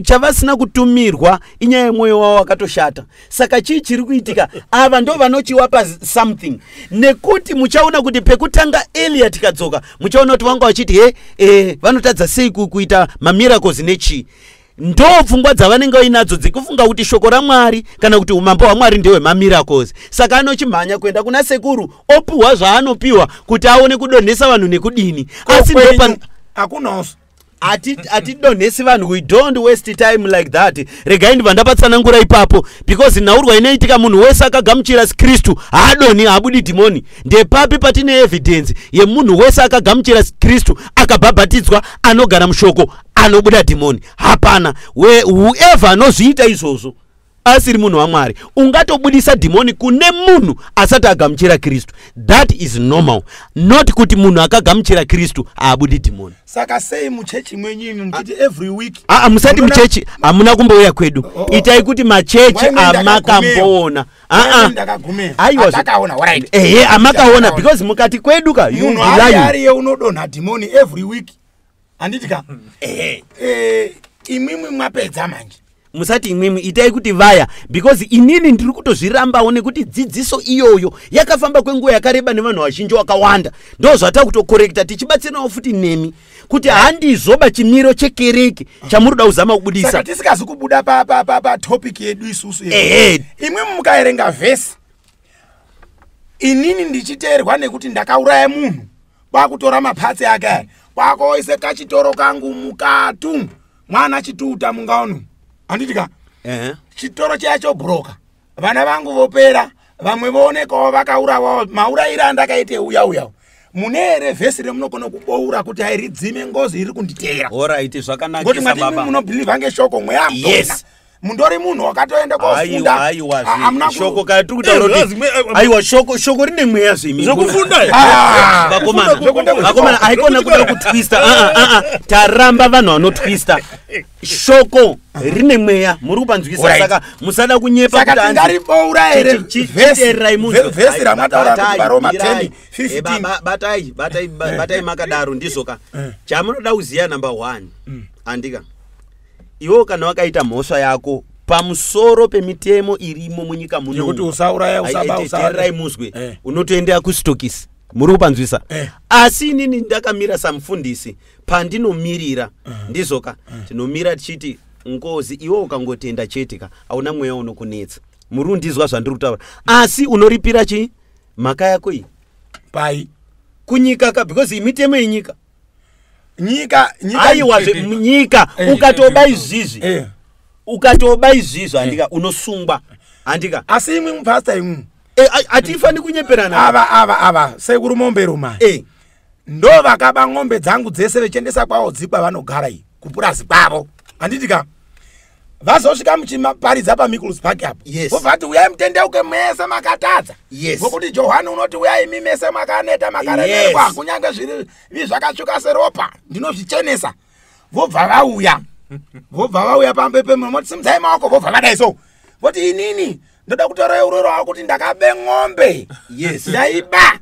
Chavasina kutumirwa inyaya yemwoyo wavo wakatoshata. Saka chii chiri kuitika? Ava ndo vanochiwapa something, nekuti muchaona kuti pekutanga elia tikadzoka, muchaona kuti vanga vachiti he, vanotadza sei kuita mamiracles nechii? Ndo pfungwa dzavanenge vainadzo dzekufunga kuti shoko raMwari kana kuti umambo hwaMwari ndehwemamiracles. Saka anochimhanya kuenda kuna sekuru, opiwa zvaanopiwa kuti aone kudonhesa vanhu nekudini, asi ndopa Kwenyu hakunaso. Hatidonhesi vanhu, we don't waste time like that. Regai ndibva ndapatsanangura ipapo, because nhaurwa inoitika, munhu wese akagamuchira Kristu haadoni, haabudi dhimoni. Ndepapi patine evidence yemunhu wese akagamuchira Kristu, akabhabhatidzwa, anogara mushoko, anobuda dhimoni? Hapana. Whoever anozviita izvozvo asiri munhu waMwari. Ungatobudisa dhimoni kune munhu asati agamuchira Kristu, that is normal, not kuti munhu akagamuchira Kristu haabudi dhimoni. Saka sei muchechi mwenyu imi muchiti every week Aa, musati muchechi hamuna kumbouya kwedu. Oh, oh. Itai kuti machechi Why mwe amakamboona. Why ndakagumeyo? Aiwa, Atakaona, alright. Ehe, amakaona. Atakaona. Because mukati kwedu ka, you Munhu be ari lying. ariye unodonha dhimoni every week, handiti ka? Imwimwi mwapedza manje. Musati imwimwi, itai kuti vaya, because inini ndiri kutozvirambawo nekuti dzidziso iyoyo yakafamba kwenguva yakareba nevanhu vazhinji wakawanda. Ndo zvatakutokorekta tichibatsirawo futi nemi kuti handizoba chimiro chekereke chamuri kuda kuzama kubudisa. Saka tisikazi kubuda patopic yedu isusu yedu. Imwimwi mukaerenga vhesi, inini ndichiteerwa nekuti ndakauraya munhu, kwakutora mapatsi ake aya, kwakoise kachitoro kangu mukatu mwana chituta mungaonu, handiti ka? Chitoro chiya chobhuroka, vana vangu vopera, vamwe voonekawo vakaurawawo. Maurayiro andakaite uya uya, mune here vhesi remunogona kuboura kuti hairidzime ngozi iri kunditeera? Alright, Ngoti zvakanakisa mwati baba. munobhilivha ngeshoko, mweya Yes. mundori munhu wakatoenda kofunda. Aiwa, Hamuna shoko kana tiri kutaura Eh, kuti aiwa, shoko rine mweya zvimi. Zvokufunda here? Ah, Vakomana, Zvokufunda vakomana, haikona kuda kutwista. Ah, ah, ah. Taramba vanhu vanotwista. Shoko rine mweya, muri kupanzwisa? Saka musada kunyepa Saka kuti tingariboura here chiteererai munzwe. vhesi ramataura kuti Batai, vaRoma mirai. 10 15? Batai, batai, batai makadaro, ndizoka chamunoda kuziya. Number one, andika iwewo kana wakaita mhosva yako pamusoro pemitemo irimo munyika muno, Yekuti usauraya, usaba, teererai muzwe, unotoendea kusitokisi. Muri kupanzwisa? Asi inini ndakamira samufundisi pandinomirira, ndizoka tinomira tichiti ngozi iwe ukangotenda chete ka, hauna mweya unokunetsa. Muri kundizwa zvandiri kutaura? Asi unoripira chii mhaka yako iyi? Pai? Kunyika ka, because imitemo yenyika. Nyika, nyika. Aiwazve, nyika ukatoba izvizvi, ukatoba izvizvi, handika, unosungwa, handika? Asi imwi mupasta, imwi. Hatifani kunyeperana. Ava sekuru Momberume ndo vakaba ng'ombe dzangu dzese vechiendesa kwavo dzikwa vanogara iyi kupurazi kwavo, handiti ka? Vazosvika muchiparidza paMickles Park apo, vobva vati, "Uyai mutendeuke mese makatadza." Vokuti Johani unoti, "Uyai imi mese makaneta, makaremerwa, kunyange zviri zvakatsvuka seropa, ndinozvichenesa." Vobva vauya, vobva vauya pambe pemwe, moti simudzai maoko, vobva vadai so, voti, "Inini ndoda kutora uroro wako kuti ndakabe ng'ombe. Ndaiba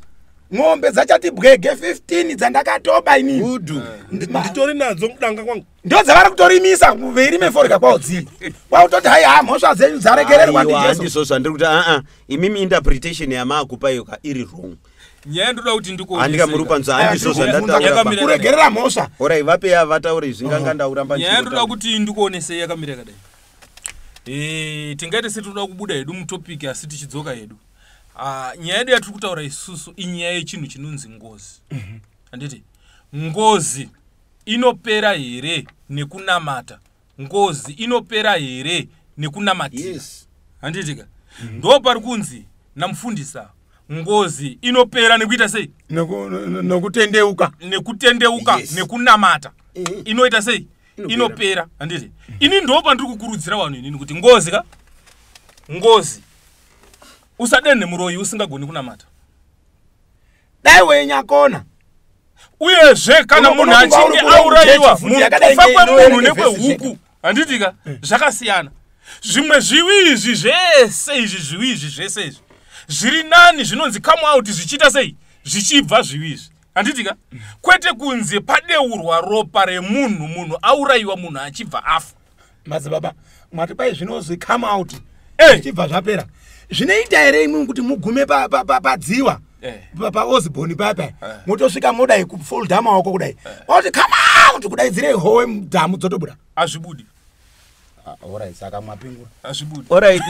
ng'ombe dzachati bwege 15 dzandakatoba inini." Good. Nditori nadzo mudanga kwangu. Ndo dzavari kutorimisa veirime forya kwawo dziri kwakutoti, "Hai, ha, mhosva dzenyu dzaregererwa Aiwa, ndiJesu." Handizvo zvandiri kuti. Aa, imimi interpretation yamaakupa iyo ka iri wrong. Nyaya ndoda kuti Handika, muri kupanzwa? Handizvo zvandataura. Yakamira. Kuregerera mhosva. Orai, vapeya vataure zvinganga ndauramba. Nyaya ndoda kuti ndikuonesei yakamira yakadai. Tingaite setinoda kubuda hedu mutopic, asi tichidzoka hedu. Ah, nyaya yedu yatiri kutaura isusu inyaya yechinhu chinonzi ngozi, handiti? Ngozi inopera here nekunamata? Ngozi inopera here nekunamatira? Yes. Handiti ka? Ndo pari kunzi namufundisa ngozi inopera nekuita sei? Nokutendeuka. Nekutendeuka. Nekunamata. Inoita sei? Inopera. Inopera, handiti? Ini ndo pandiri kukurudzira vanhu inini kuti ngozi ka, ngozi, usadenhe muroyi usingagoni kunamata. Dai wenyakona. Uyezve kana munhu Unogona kunga achinge uri kuva aurayiwa, muchechi, futi yakadai kufa kwemunhu inoerenga vhesi. nekwehuku, handiti ka, zvakasiyana. Zvimwe zviwi izvi zvese izvi, zviwi izvi zvese izvi zviri nani zvinonzi come out zvichiita sei, zvichibva zviwi izvi, handiti ka? Kwete kunze padeurwa ropa remunhu, munhu aurayiwa, munhu achibva afa. Madzibaba, mwati pai zvinozwi come out zvichibva zvapera. Zvinoita here imwe kuti mugume padziwa paOsborn papa, motosvika modai kufolda maoko kudai, wauti come out, kudaidzirei howe mudhamu dzotobuda? Hazvibudi. Alright, saka mwapingura. Hazvibudi. Alright,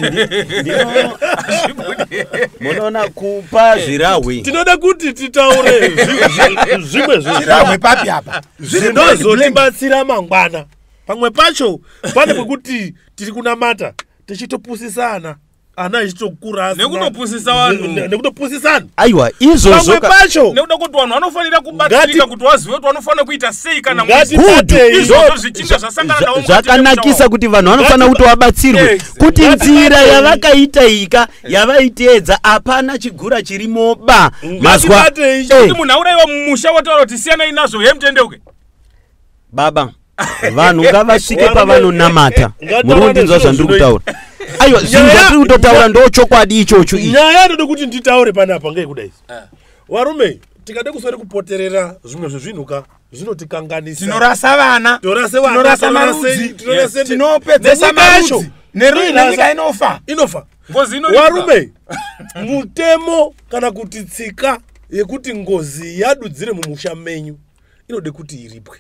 munoona kupa zvirahwe. Tinoda kuti titaure zvimwe Chirahwe papi apa? Zviri blank, blank. zvinozotibatsira mangwana. Pamwe pacho pane pekuti tiri kunamata tichitopusisana, ana achitokura Nekutopusisa vanhu. Nekutopusisana. Aiwa, izvozvo Pamwe pacho Nekuda kuti vanhu vanofanira kubatsirika kuti vazive kuti vanofanira kuita sei kana Ngatibatei. izvozvo zvichinge zvasangana navo mukati zvakanakisa memusha. Kuti vanhu vanofanira kuti vabatsirwe kuti nzira yavakaita ika yavaiteedza, hapana chigura chirimoba mazwa. Ngatibatei. Kuti munhu aurayiwa mumusha, wataura kuti siyanai nazvo, he, mutendeuke. Baba, vanhu ngavasvike Varume, pavanonamata. ngataura Muri kundinzwa nezviro zvandiri kutaura? Aiwa, zvinhu zvatiri kutotaura ndo chokwadi ichocho ichi. Nyaya yanoda kuti nditaure panapa ngeyekudai. Varume, tikade kuswere kupoterera zvimwe zvezvinhu ka, zvinotikanganisa. Tinorasa vana. Torase vana, Tinorasa marudzi. Tinopedzesa Nenyika yacho. marudzi. Nenyika inofa. Inofa. Ngozi inoripwa. Warume, mutemo kana kuti tsika yekuti ngozi yadudzire mumusha menyu inode kuti iripwe,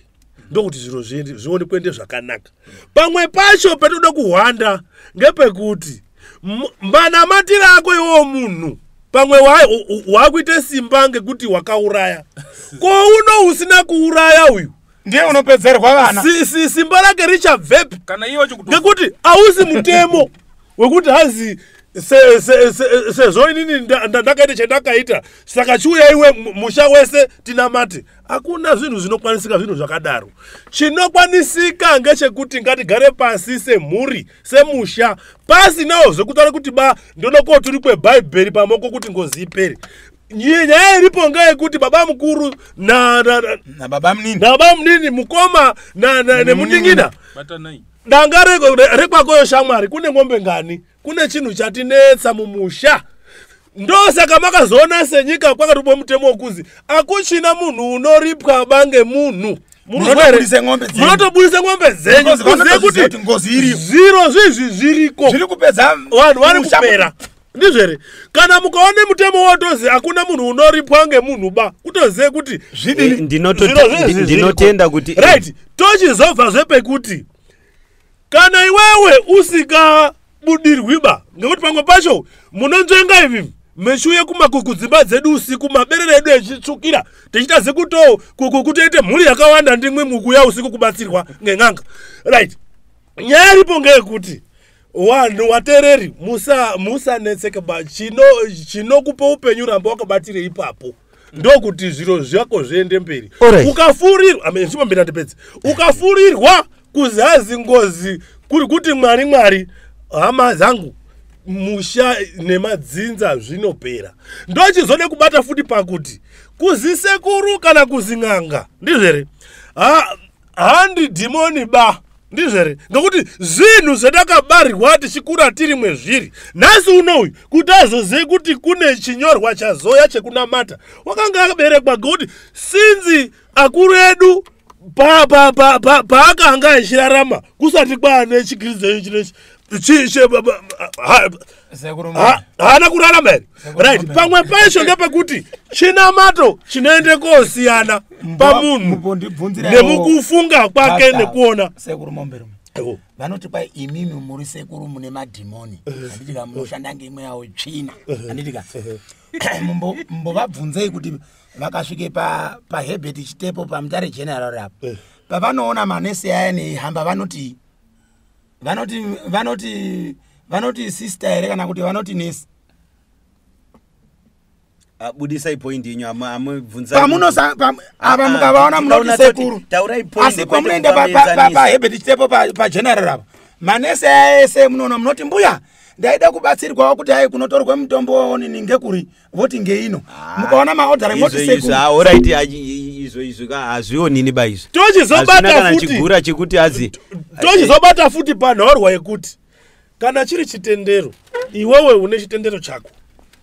ndokuti zviro zvione kuende zvakanaka. Pamwe pacho patinoda kuhwanda ngepekuti manamatiro ako iwowo munhu pamwe wakuite simba ngekuti wakauraya. Ko uno usina kuuraya uyu? Ndiye unopedzerwa vana. Simba rake richabvepi? Kana iye wacho kuto Ngekuti hausi mutemo wekuti hazi sezvo inini ndakaita chandakaita, saka chiuya iwe musha wese tinamate. Hakuna zvinhu zvinokwanisika zvinhu zvakadaro. Chinokwanisika ngechekuti ngatigare pasi semhuri, semusha, pasinawo zvekutaura kuti ba ndonokoturi kwebhaibheri pamoko kuti ngozi ipere. Nyaya iripo ngeyekuti baba mukuru Nababa munini. Nababa munini, mukoma nemunin'ina. Batanai. Danga rekwakoyo shamwari, kune ng'ombe ngani, kune chinhu chatinetsa mumusha. Ndosaka makazoona senyika kwakatobwa mutemo wekuzi akuchina munhu unoripwa bange munhu. Munotobudise ng'ombe dzenyu. Munotobudisa ng'ombe dzenyu. Because kuzive vanotoziva kuti kuti ngozi iriyo. Zviro zvizvi zviriko. Zviri kupedza Vanhu vari musha. kupera, ndizvo here? Kana mukaone mutemo wotozi hakuna munhu unoripwa ngemunhu ba, kutozive kuti Zvidini? Zviro zvezvi zviriko. Ndinotenda kuti Right, tochizobva zvepekuti kana iwewe usikabudirwi ba, ngekuti pamwe pacho munonzvenga ivi. Mechiuye kumakuku dzimba dzedu usiku, maberere edu echitsvukira, tichiita sekuto kutoite mhuri yakawanda ndimwe mukuya usiku kubatsirwa ngen'anga. Right, nyaya iripo ngeyekuti vanhu vatereri musanetseke ba chinokupa upenyu ramba wakabatire ipapo, ndokuti zviro zvako zviende mberi. Ukafurirwa, chimbomira ndipedze. Ukafurirwa kuzazi ngozi kuri kuti Mwari, Mwari, hama dzangu, musha nemadzinza zvinopera. Ndochizode kubata futi pakuti kuzisekuru kana kuzin'anga, ndizvo handi dhimoni ba, ndizvo here? Ngekuti zvinhu zvatakabarirwa tichikura tiri mwezviri. Nhasi unoyu kuti azozive kuti kune chinyorwa chazoya chekunamata, wakanga akaberekwa, ngekuti sinzi akuru edu paakanga achirarama kusati kwaane chikristu chinechi haana kurarama here? Right, pamwe pacho ndepekuti chinamato chinoende kosiyana pamunhu nemukufunga kwake nekuona. Sekuru Momberume, vanoti kwai imimi muri sekuru mune madhimoni, handitika? Munoshanda ngemweya wetsvina, handitika? Mbovabvunzei kuti vakasvike paHerbert Chitepo, paMutare General apo, pavanoona manesi aya neihamba, vanoti vanoti vanoti vanoti sister here kana kuti vanoti nesi? Budisai point yenyu, amubvunza. Pamunosa ava mukavaona munoti sekuru, asi pamunoenda paHerbert Chitepo, paGeneral apo, manesi aya ese munoona, munoti mbuya, ndaida kubatsirwawo kuti ai kunotorwe mutombo nini ngekuri, voti ngeino. Mukaona maodhara moti sekuru. Alright, izvo izvo ka hazvionini ba izvo. Tochizobata kana futi chigura chekuti azi Tochizobata futi panhaurwa yekuti kana chiri chitendero, iwewe une chitendero chako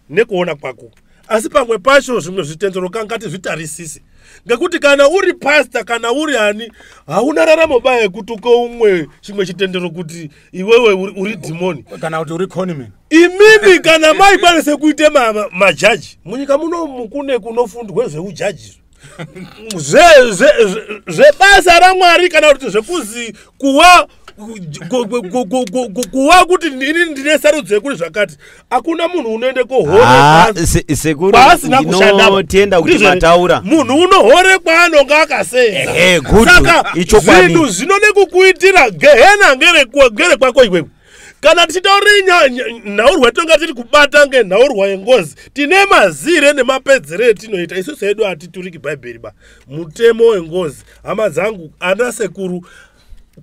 nekuona kwako, asi pamwe pacho zvimwe zvitendero kangati zvitarisise, ngekuti kana uri pasta kana uri ani, hauna raramo ba yekutuka umwe chimwe chitendero kuti iwewe uri dhimoni kana kuti uri conman. Imimi kana maikwanise kuite majaji munyika muno, kune kunofundwe zveujaji, zvebasa raMwari, kana kuti zvekuzi kuwa kuti ini ndine sarudzo yekuti zvakati, hakuna munhu unoende Ah, sekuru, kwaasina kushanda. ndinotenda kuti mataura. Munhu unohore kwaanonga akasenza. Ehe, good. Saka Ichokwadi. zvinhu zvinode kukuitira gehena ngere kwako iwewe. Kana tichitaurire nhaurwa yatinonga tiri kubata ngenhaurwa yengozi, tine mazire nemapedzere etinoita isusu hedu. Hatituriki Bhaibheri ba. Mutemo wengozi, hama dzangu, ana sekuru,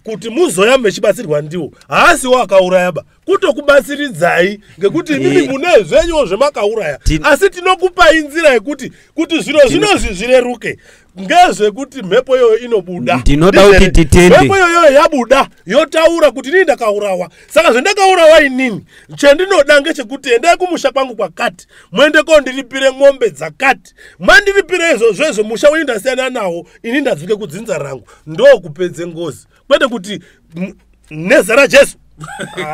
kuti muzoya mechibatsirwa ndiwo, haasiwo akauraya ba, kutokubatsiridzai, ngekuti imimi mune zvenyuwo zvemakauraya, asi tinokupai nzira yekuti kuti zviro zvinozvi zvireruke, ngezvekuti mhepo iyoyo inobuda. Ndinoda kuti Ndizvere? titende. Mhepo iyoyo yabuda yotaura kuti inini ndakaurawa, saka zvendakaurawa inini chendinoda ngechekuti endai kumusha kwangu kwakati, muende kondiripire ng'ombe dzakati, mandiripire izvozvo izvo, musha wenyu ndasiyana nawo, ini ndadzoke kudzinza rangu. Ndokupedze ngozi, kwete kuti nezera raJesu.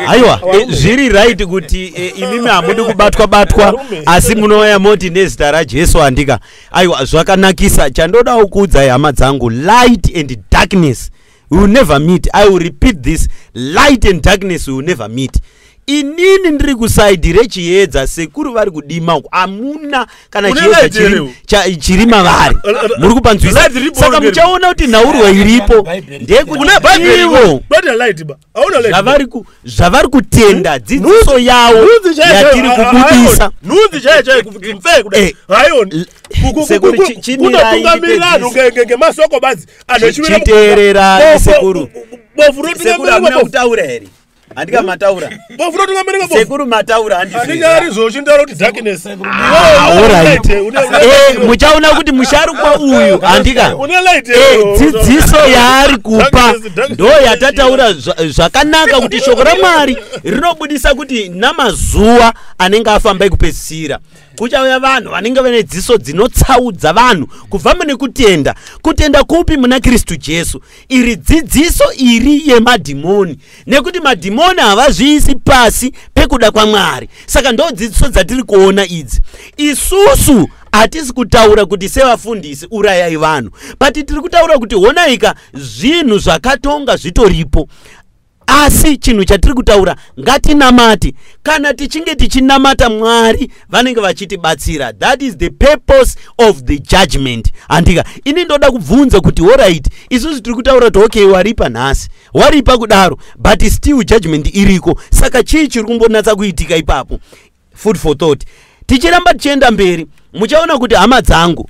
Aiwa, Varume. zviri right kuti imimi hamudi kubatwa batwa, Varume. asi munouya moti nezita raJesu, handika? Aiwa, zvakanakisa. Chandodawo kuudzai, hama dzangu, light and darkness will never meet. I will repeat this: light and darkness will never meet. Inini ndiri kuside rechiedza, sekuru vari kudima uku. Hamuna kana Une chiedza light here? chiri mavari. Muri kupanzwisa? Light iripo Saka ngeri. muchaona kuti nhaurwa iripo Bhaibheri. ndeyekuti Une Bhaibheri ivo kwete light ba, hauna light. zvavari kutenda, dzidziso yavo Nhunzi chaiyo yatiri chaiyo, kubudisa. haioni. Nhunzi chaiyo chaiyo kuti mfee kudai, haioni. Sekuru, chimirai Kunotungamirira anhu ndipedzise. ngemasoko badzi anhu echiwira Chiteererai, sekuru. Bofu Sekuru, rotungamirira hamuna bofu. kutaura here? Handika mataura? Bofu rotungamirira bofu. Sekuru, mataura. Handinyari zvochindaro kuti darkness. Alright. Muchaona kuti musharukwa uyu, handika, Une light. Dzidziso yaari kupa Darkness, ndo yatataura zvakanaka, kuti shoko raMwari rinobudisa kuti namazuva anenge afamba ekupedzisira kuchauya vanhu vanenge vane dziso dzinotsaudza vanhu kubva mune kutenda. Kutenda kupi? Muna Kristu Jesu. Iri dzidziso iri yemadhimoni, nekuti madhimoni havazviisi pasi pekuda kwaMwari. Saka ndo dzidziso dzatiri kuona idzi. Isusu hatisi kutaura kuti sevafundisi urayai vanhu, but tiri kutaura kuti honaika, zvinhu zvakatonga zvitoripo. Asi chinhu chatiri kutaura, ngatinamate. Kana tichinge tichinamata, Mwari vanenge vachitibatsira. That is the purpose of the judgment, handika? Ini ndoda kubvunza kuti, alright, isusu tiri kutaura kuti okay, waripa nhasi, waripa kudaro, but still judgment iriko. Saka chii chiri kumbonatsa kuitika ipapo? Food for thought. Tichiramba tichienda mberi, muchaona kuti, hama dzangu,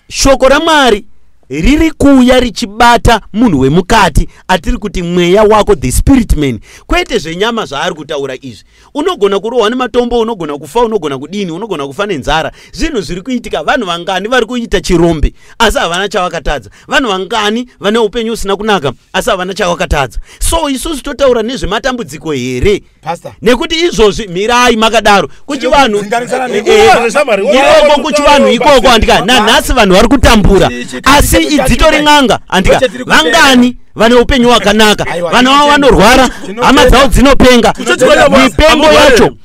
shoko raMwari riri kuuya richibata munhu wemukati, atiri kuti mweya wako, the spirit man, kwete zvenyama zvaari kutaura izvi. Unogona kurohwa nematombo, unogona kufa, unogona kudini, unogona kufa nenzara. Zvinhu zviri kuitika. Vanhu vangani vari kuita chirombe asi havana chavakatadza? Vanhu vangani vane upenyu usina kunaka asi havana chavakatadza? So isusu totaura nezvematambudziko here? Pastor. Nekuti izvozvi, mirai makadaro, kuchivanhu Dzinganisana Shamwari, ikoko, kuchivanhu ikoko, handika? Nanhasi vanhu vari kutambura, asi idzitori n'anga, handika? Vangani vane upenyu hwakanaka? Aiwa, Vana vavo tinotenda. vanorwara, Tinotenda. hama dzavo dzinopenga. Tinotenda. Mipengo Hamurware. yacho,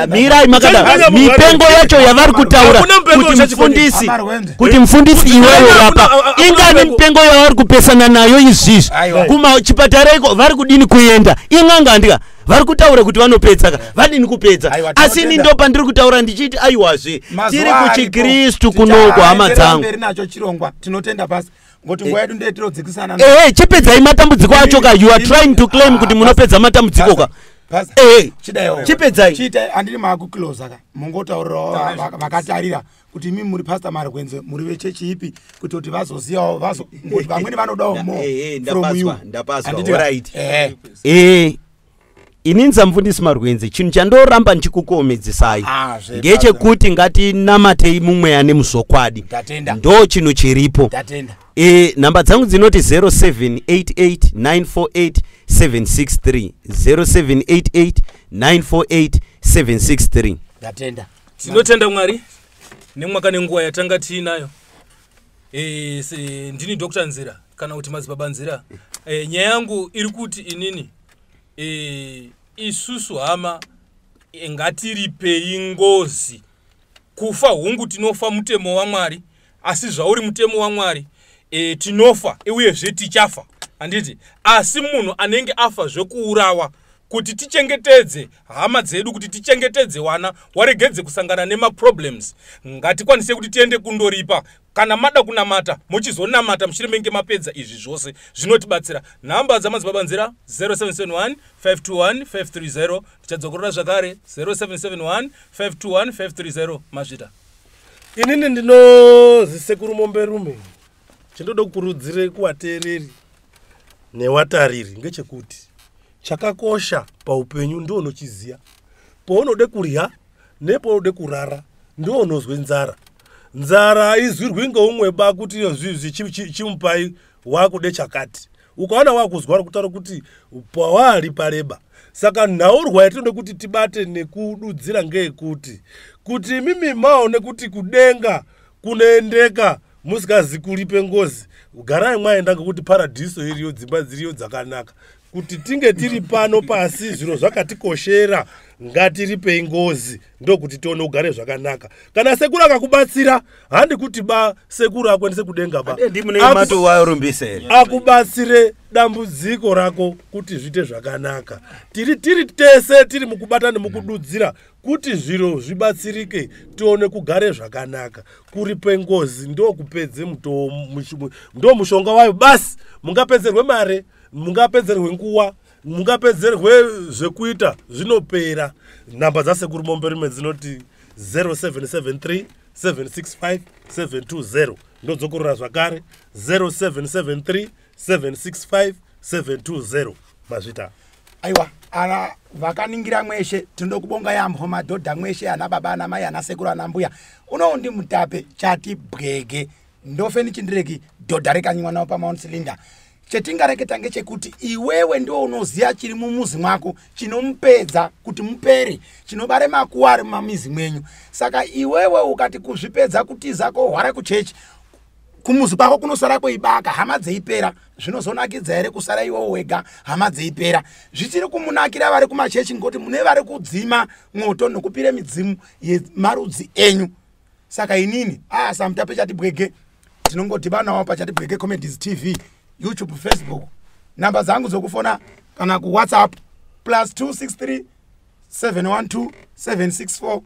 mirai makadaro, Tinotenda. mipengo yacho yavari kutaura Hakuna mupengo kuti uchachikonyi. mufundisi, Amarwende. kuti mufundisi, iwewe Hakuna- rapa, hakuna ingani mupengo. mipengo yavari kupesana nayo izvizvi? Aiwa. Kumachipatara iko vari kudini kuenda? In'anga, handika? Vari kutaura kuti vanopedza ka, vadini kupedza? Aiwa, Asi ini tinotenda. ndo pandiri kutaura ndichiti, aiwazve, Mazuva tiri aripo, kuchikristu kunoko, hama tichaenderera dzangu. mberi nacho chirongwa. Tinotenda pasi ngoti nguva yedu ndeyetirodzikisana. Ehe, chipedzai matambudziko acho ka. You are trying to claim kuti munopedza matambudziko ka. Ehe, chipedzai. Chiitai, handiri maakuclosa ka, mungotaurirawo vakatarira kuti imi muri Pastor Marwenze, muri vechechi ipi, kuti vazozivawo, ngoti vamweni vanodawo more Ehe, from you. ndapaswa, ndapaswa. Handiti ka? Alright. Ehe. Inini samufundisi Marwenze, chinhu chandoramba ndichikukomedzesai Ah, zve, ngechekuti ngatinamatei mumweya nemuzvokwadi. Ndatenda. Ndo chinhu chiripo. Ndatenda. Nhamba dzangu dzinoti 0788948763, 0788948763. Ndatenda. Tinotenda Mwari nemwaka nenguva yatanga tiinayo. Ndini Dr Nzira, kana kuti Madzibaba Nzira. Nyaya yangu iri kuti inini, isusu hama, ngatiripei ngozi. Kufa, hungu, tinofa, mutemo waMwari, asi zvauri mutemo waMwari, tinofa uyezve tichafa, handiti? Asi munhu anenge afa zvekuurawa, kuti tichengetedze hama dzedu, kuti tichengetedze wana waregedze kusangana nemaproblems, ngatikwanise kuti tiende kundoripa. Kana mada kunamata, muchizonamata mushure menge mapedza izvi zvose, zvinotibatsira. Nhamba dzaMadzibaba Nzira: 0771 521 530. Tichadzokorora zvakare: 0771 521 530. Mazvita. Inini ndinozi Sekuru Momberume. Chindoda kukurudzire kuvateereri nevatariri ngechekuti chakakosha paupenyu ndiwo unochiziya pounode kurya nepounode kurara, ndiwo unozwe nzara. Nzara haizwirwi ngeumwe ba kuti iyo zvizi chimupai wakude chakati. Ukaona wakuzwa, kutaura kuti pawari pareba. Saka nhaurwa yatinode kuti tibate nekududzira ngeyekuti kuti imimi maone kuti kudenga kunoendeka musikazi kuripe ngozi, garai mwaenda, ngekuti paradhiso iriyo, dzimba dziriyo dzakanaka. Kuti tinge tiri pano pasi, zviro zvakatikoshera, ngatiripei ngozi, ndokuti tione kugare zvakanaka. Kana sekuru akakubatsira, handi kuti ba sekuru akuendese kudenga ba. Ndimune matowarumbisa here? Akubatsire dambudziko rako kuti zviite zvakanaka. Tiri tese tiri mukubata nemukududzira kuti zviro zvibatsirike, tione kugare zvakanaka. Kuripe ngozi ndokupedze ndo mushonga wayo basi. Mungapedzerwe mare, mungapedzerwe nguva, mungapedzerwe zvekuita, zvinopera. Nhamba dzaSekuru Momberume dzinoti 0773 765 720. Ndodzokorora zvakare: 0773 765 720. Mazvita. Aiwa, ana vakaningira mweshe, tinoda kubonga yambo, madhodha mweshe, ana baba, ana mai, ana sekuru, ana mbuya. Unowu ndi Mutape Chati Bwege, ndofeni chindireki dhodha rekanyiwa nawo paMount Cylinder. Chetingareketa ngechekuti iwewe ndiwo unoziya chiri mumuzi mwako chinomupedza kuti mupere, chinobare makuwa ari mumamizi mwenyu. Saka iwewe ukati kuzvipedza, kutiza kohwara kuchechi, kumuzi kwako kunosara kweibaka, hama dzeipera, zvinozonakidza here kusara iwewo wega hama dzeipera? Zvichiri kumunakira vari kumachechi, ngoti mune vari kudzima mwoto nokupire midzimu yemarudzi enyu. Saka inini saMutape Chati Bwege, tinongodhibanawo paChati Bwege Comedies TV, YouTube, Facebook. Namba dzangu dzokufona Kana kuWhatsApp +263 712 764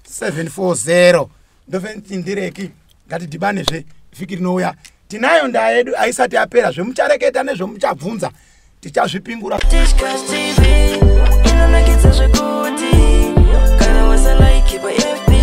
740. Ndofentindireki, ngatidhibanezve vhiki rinouya. Tinayo ndaa yedu haisati yapera. Zvemuchareketa nezvemuchabvunza tichazvipingura. Tishkas TV inonakidza zvekuti kana wasalaiki pa FB.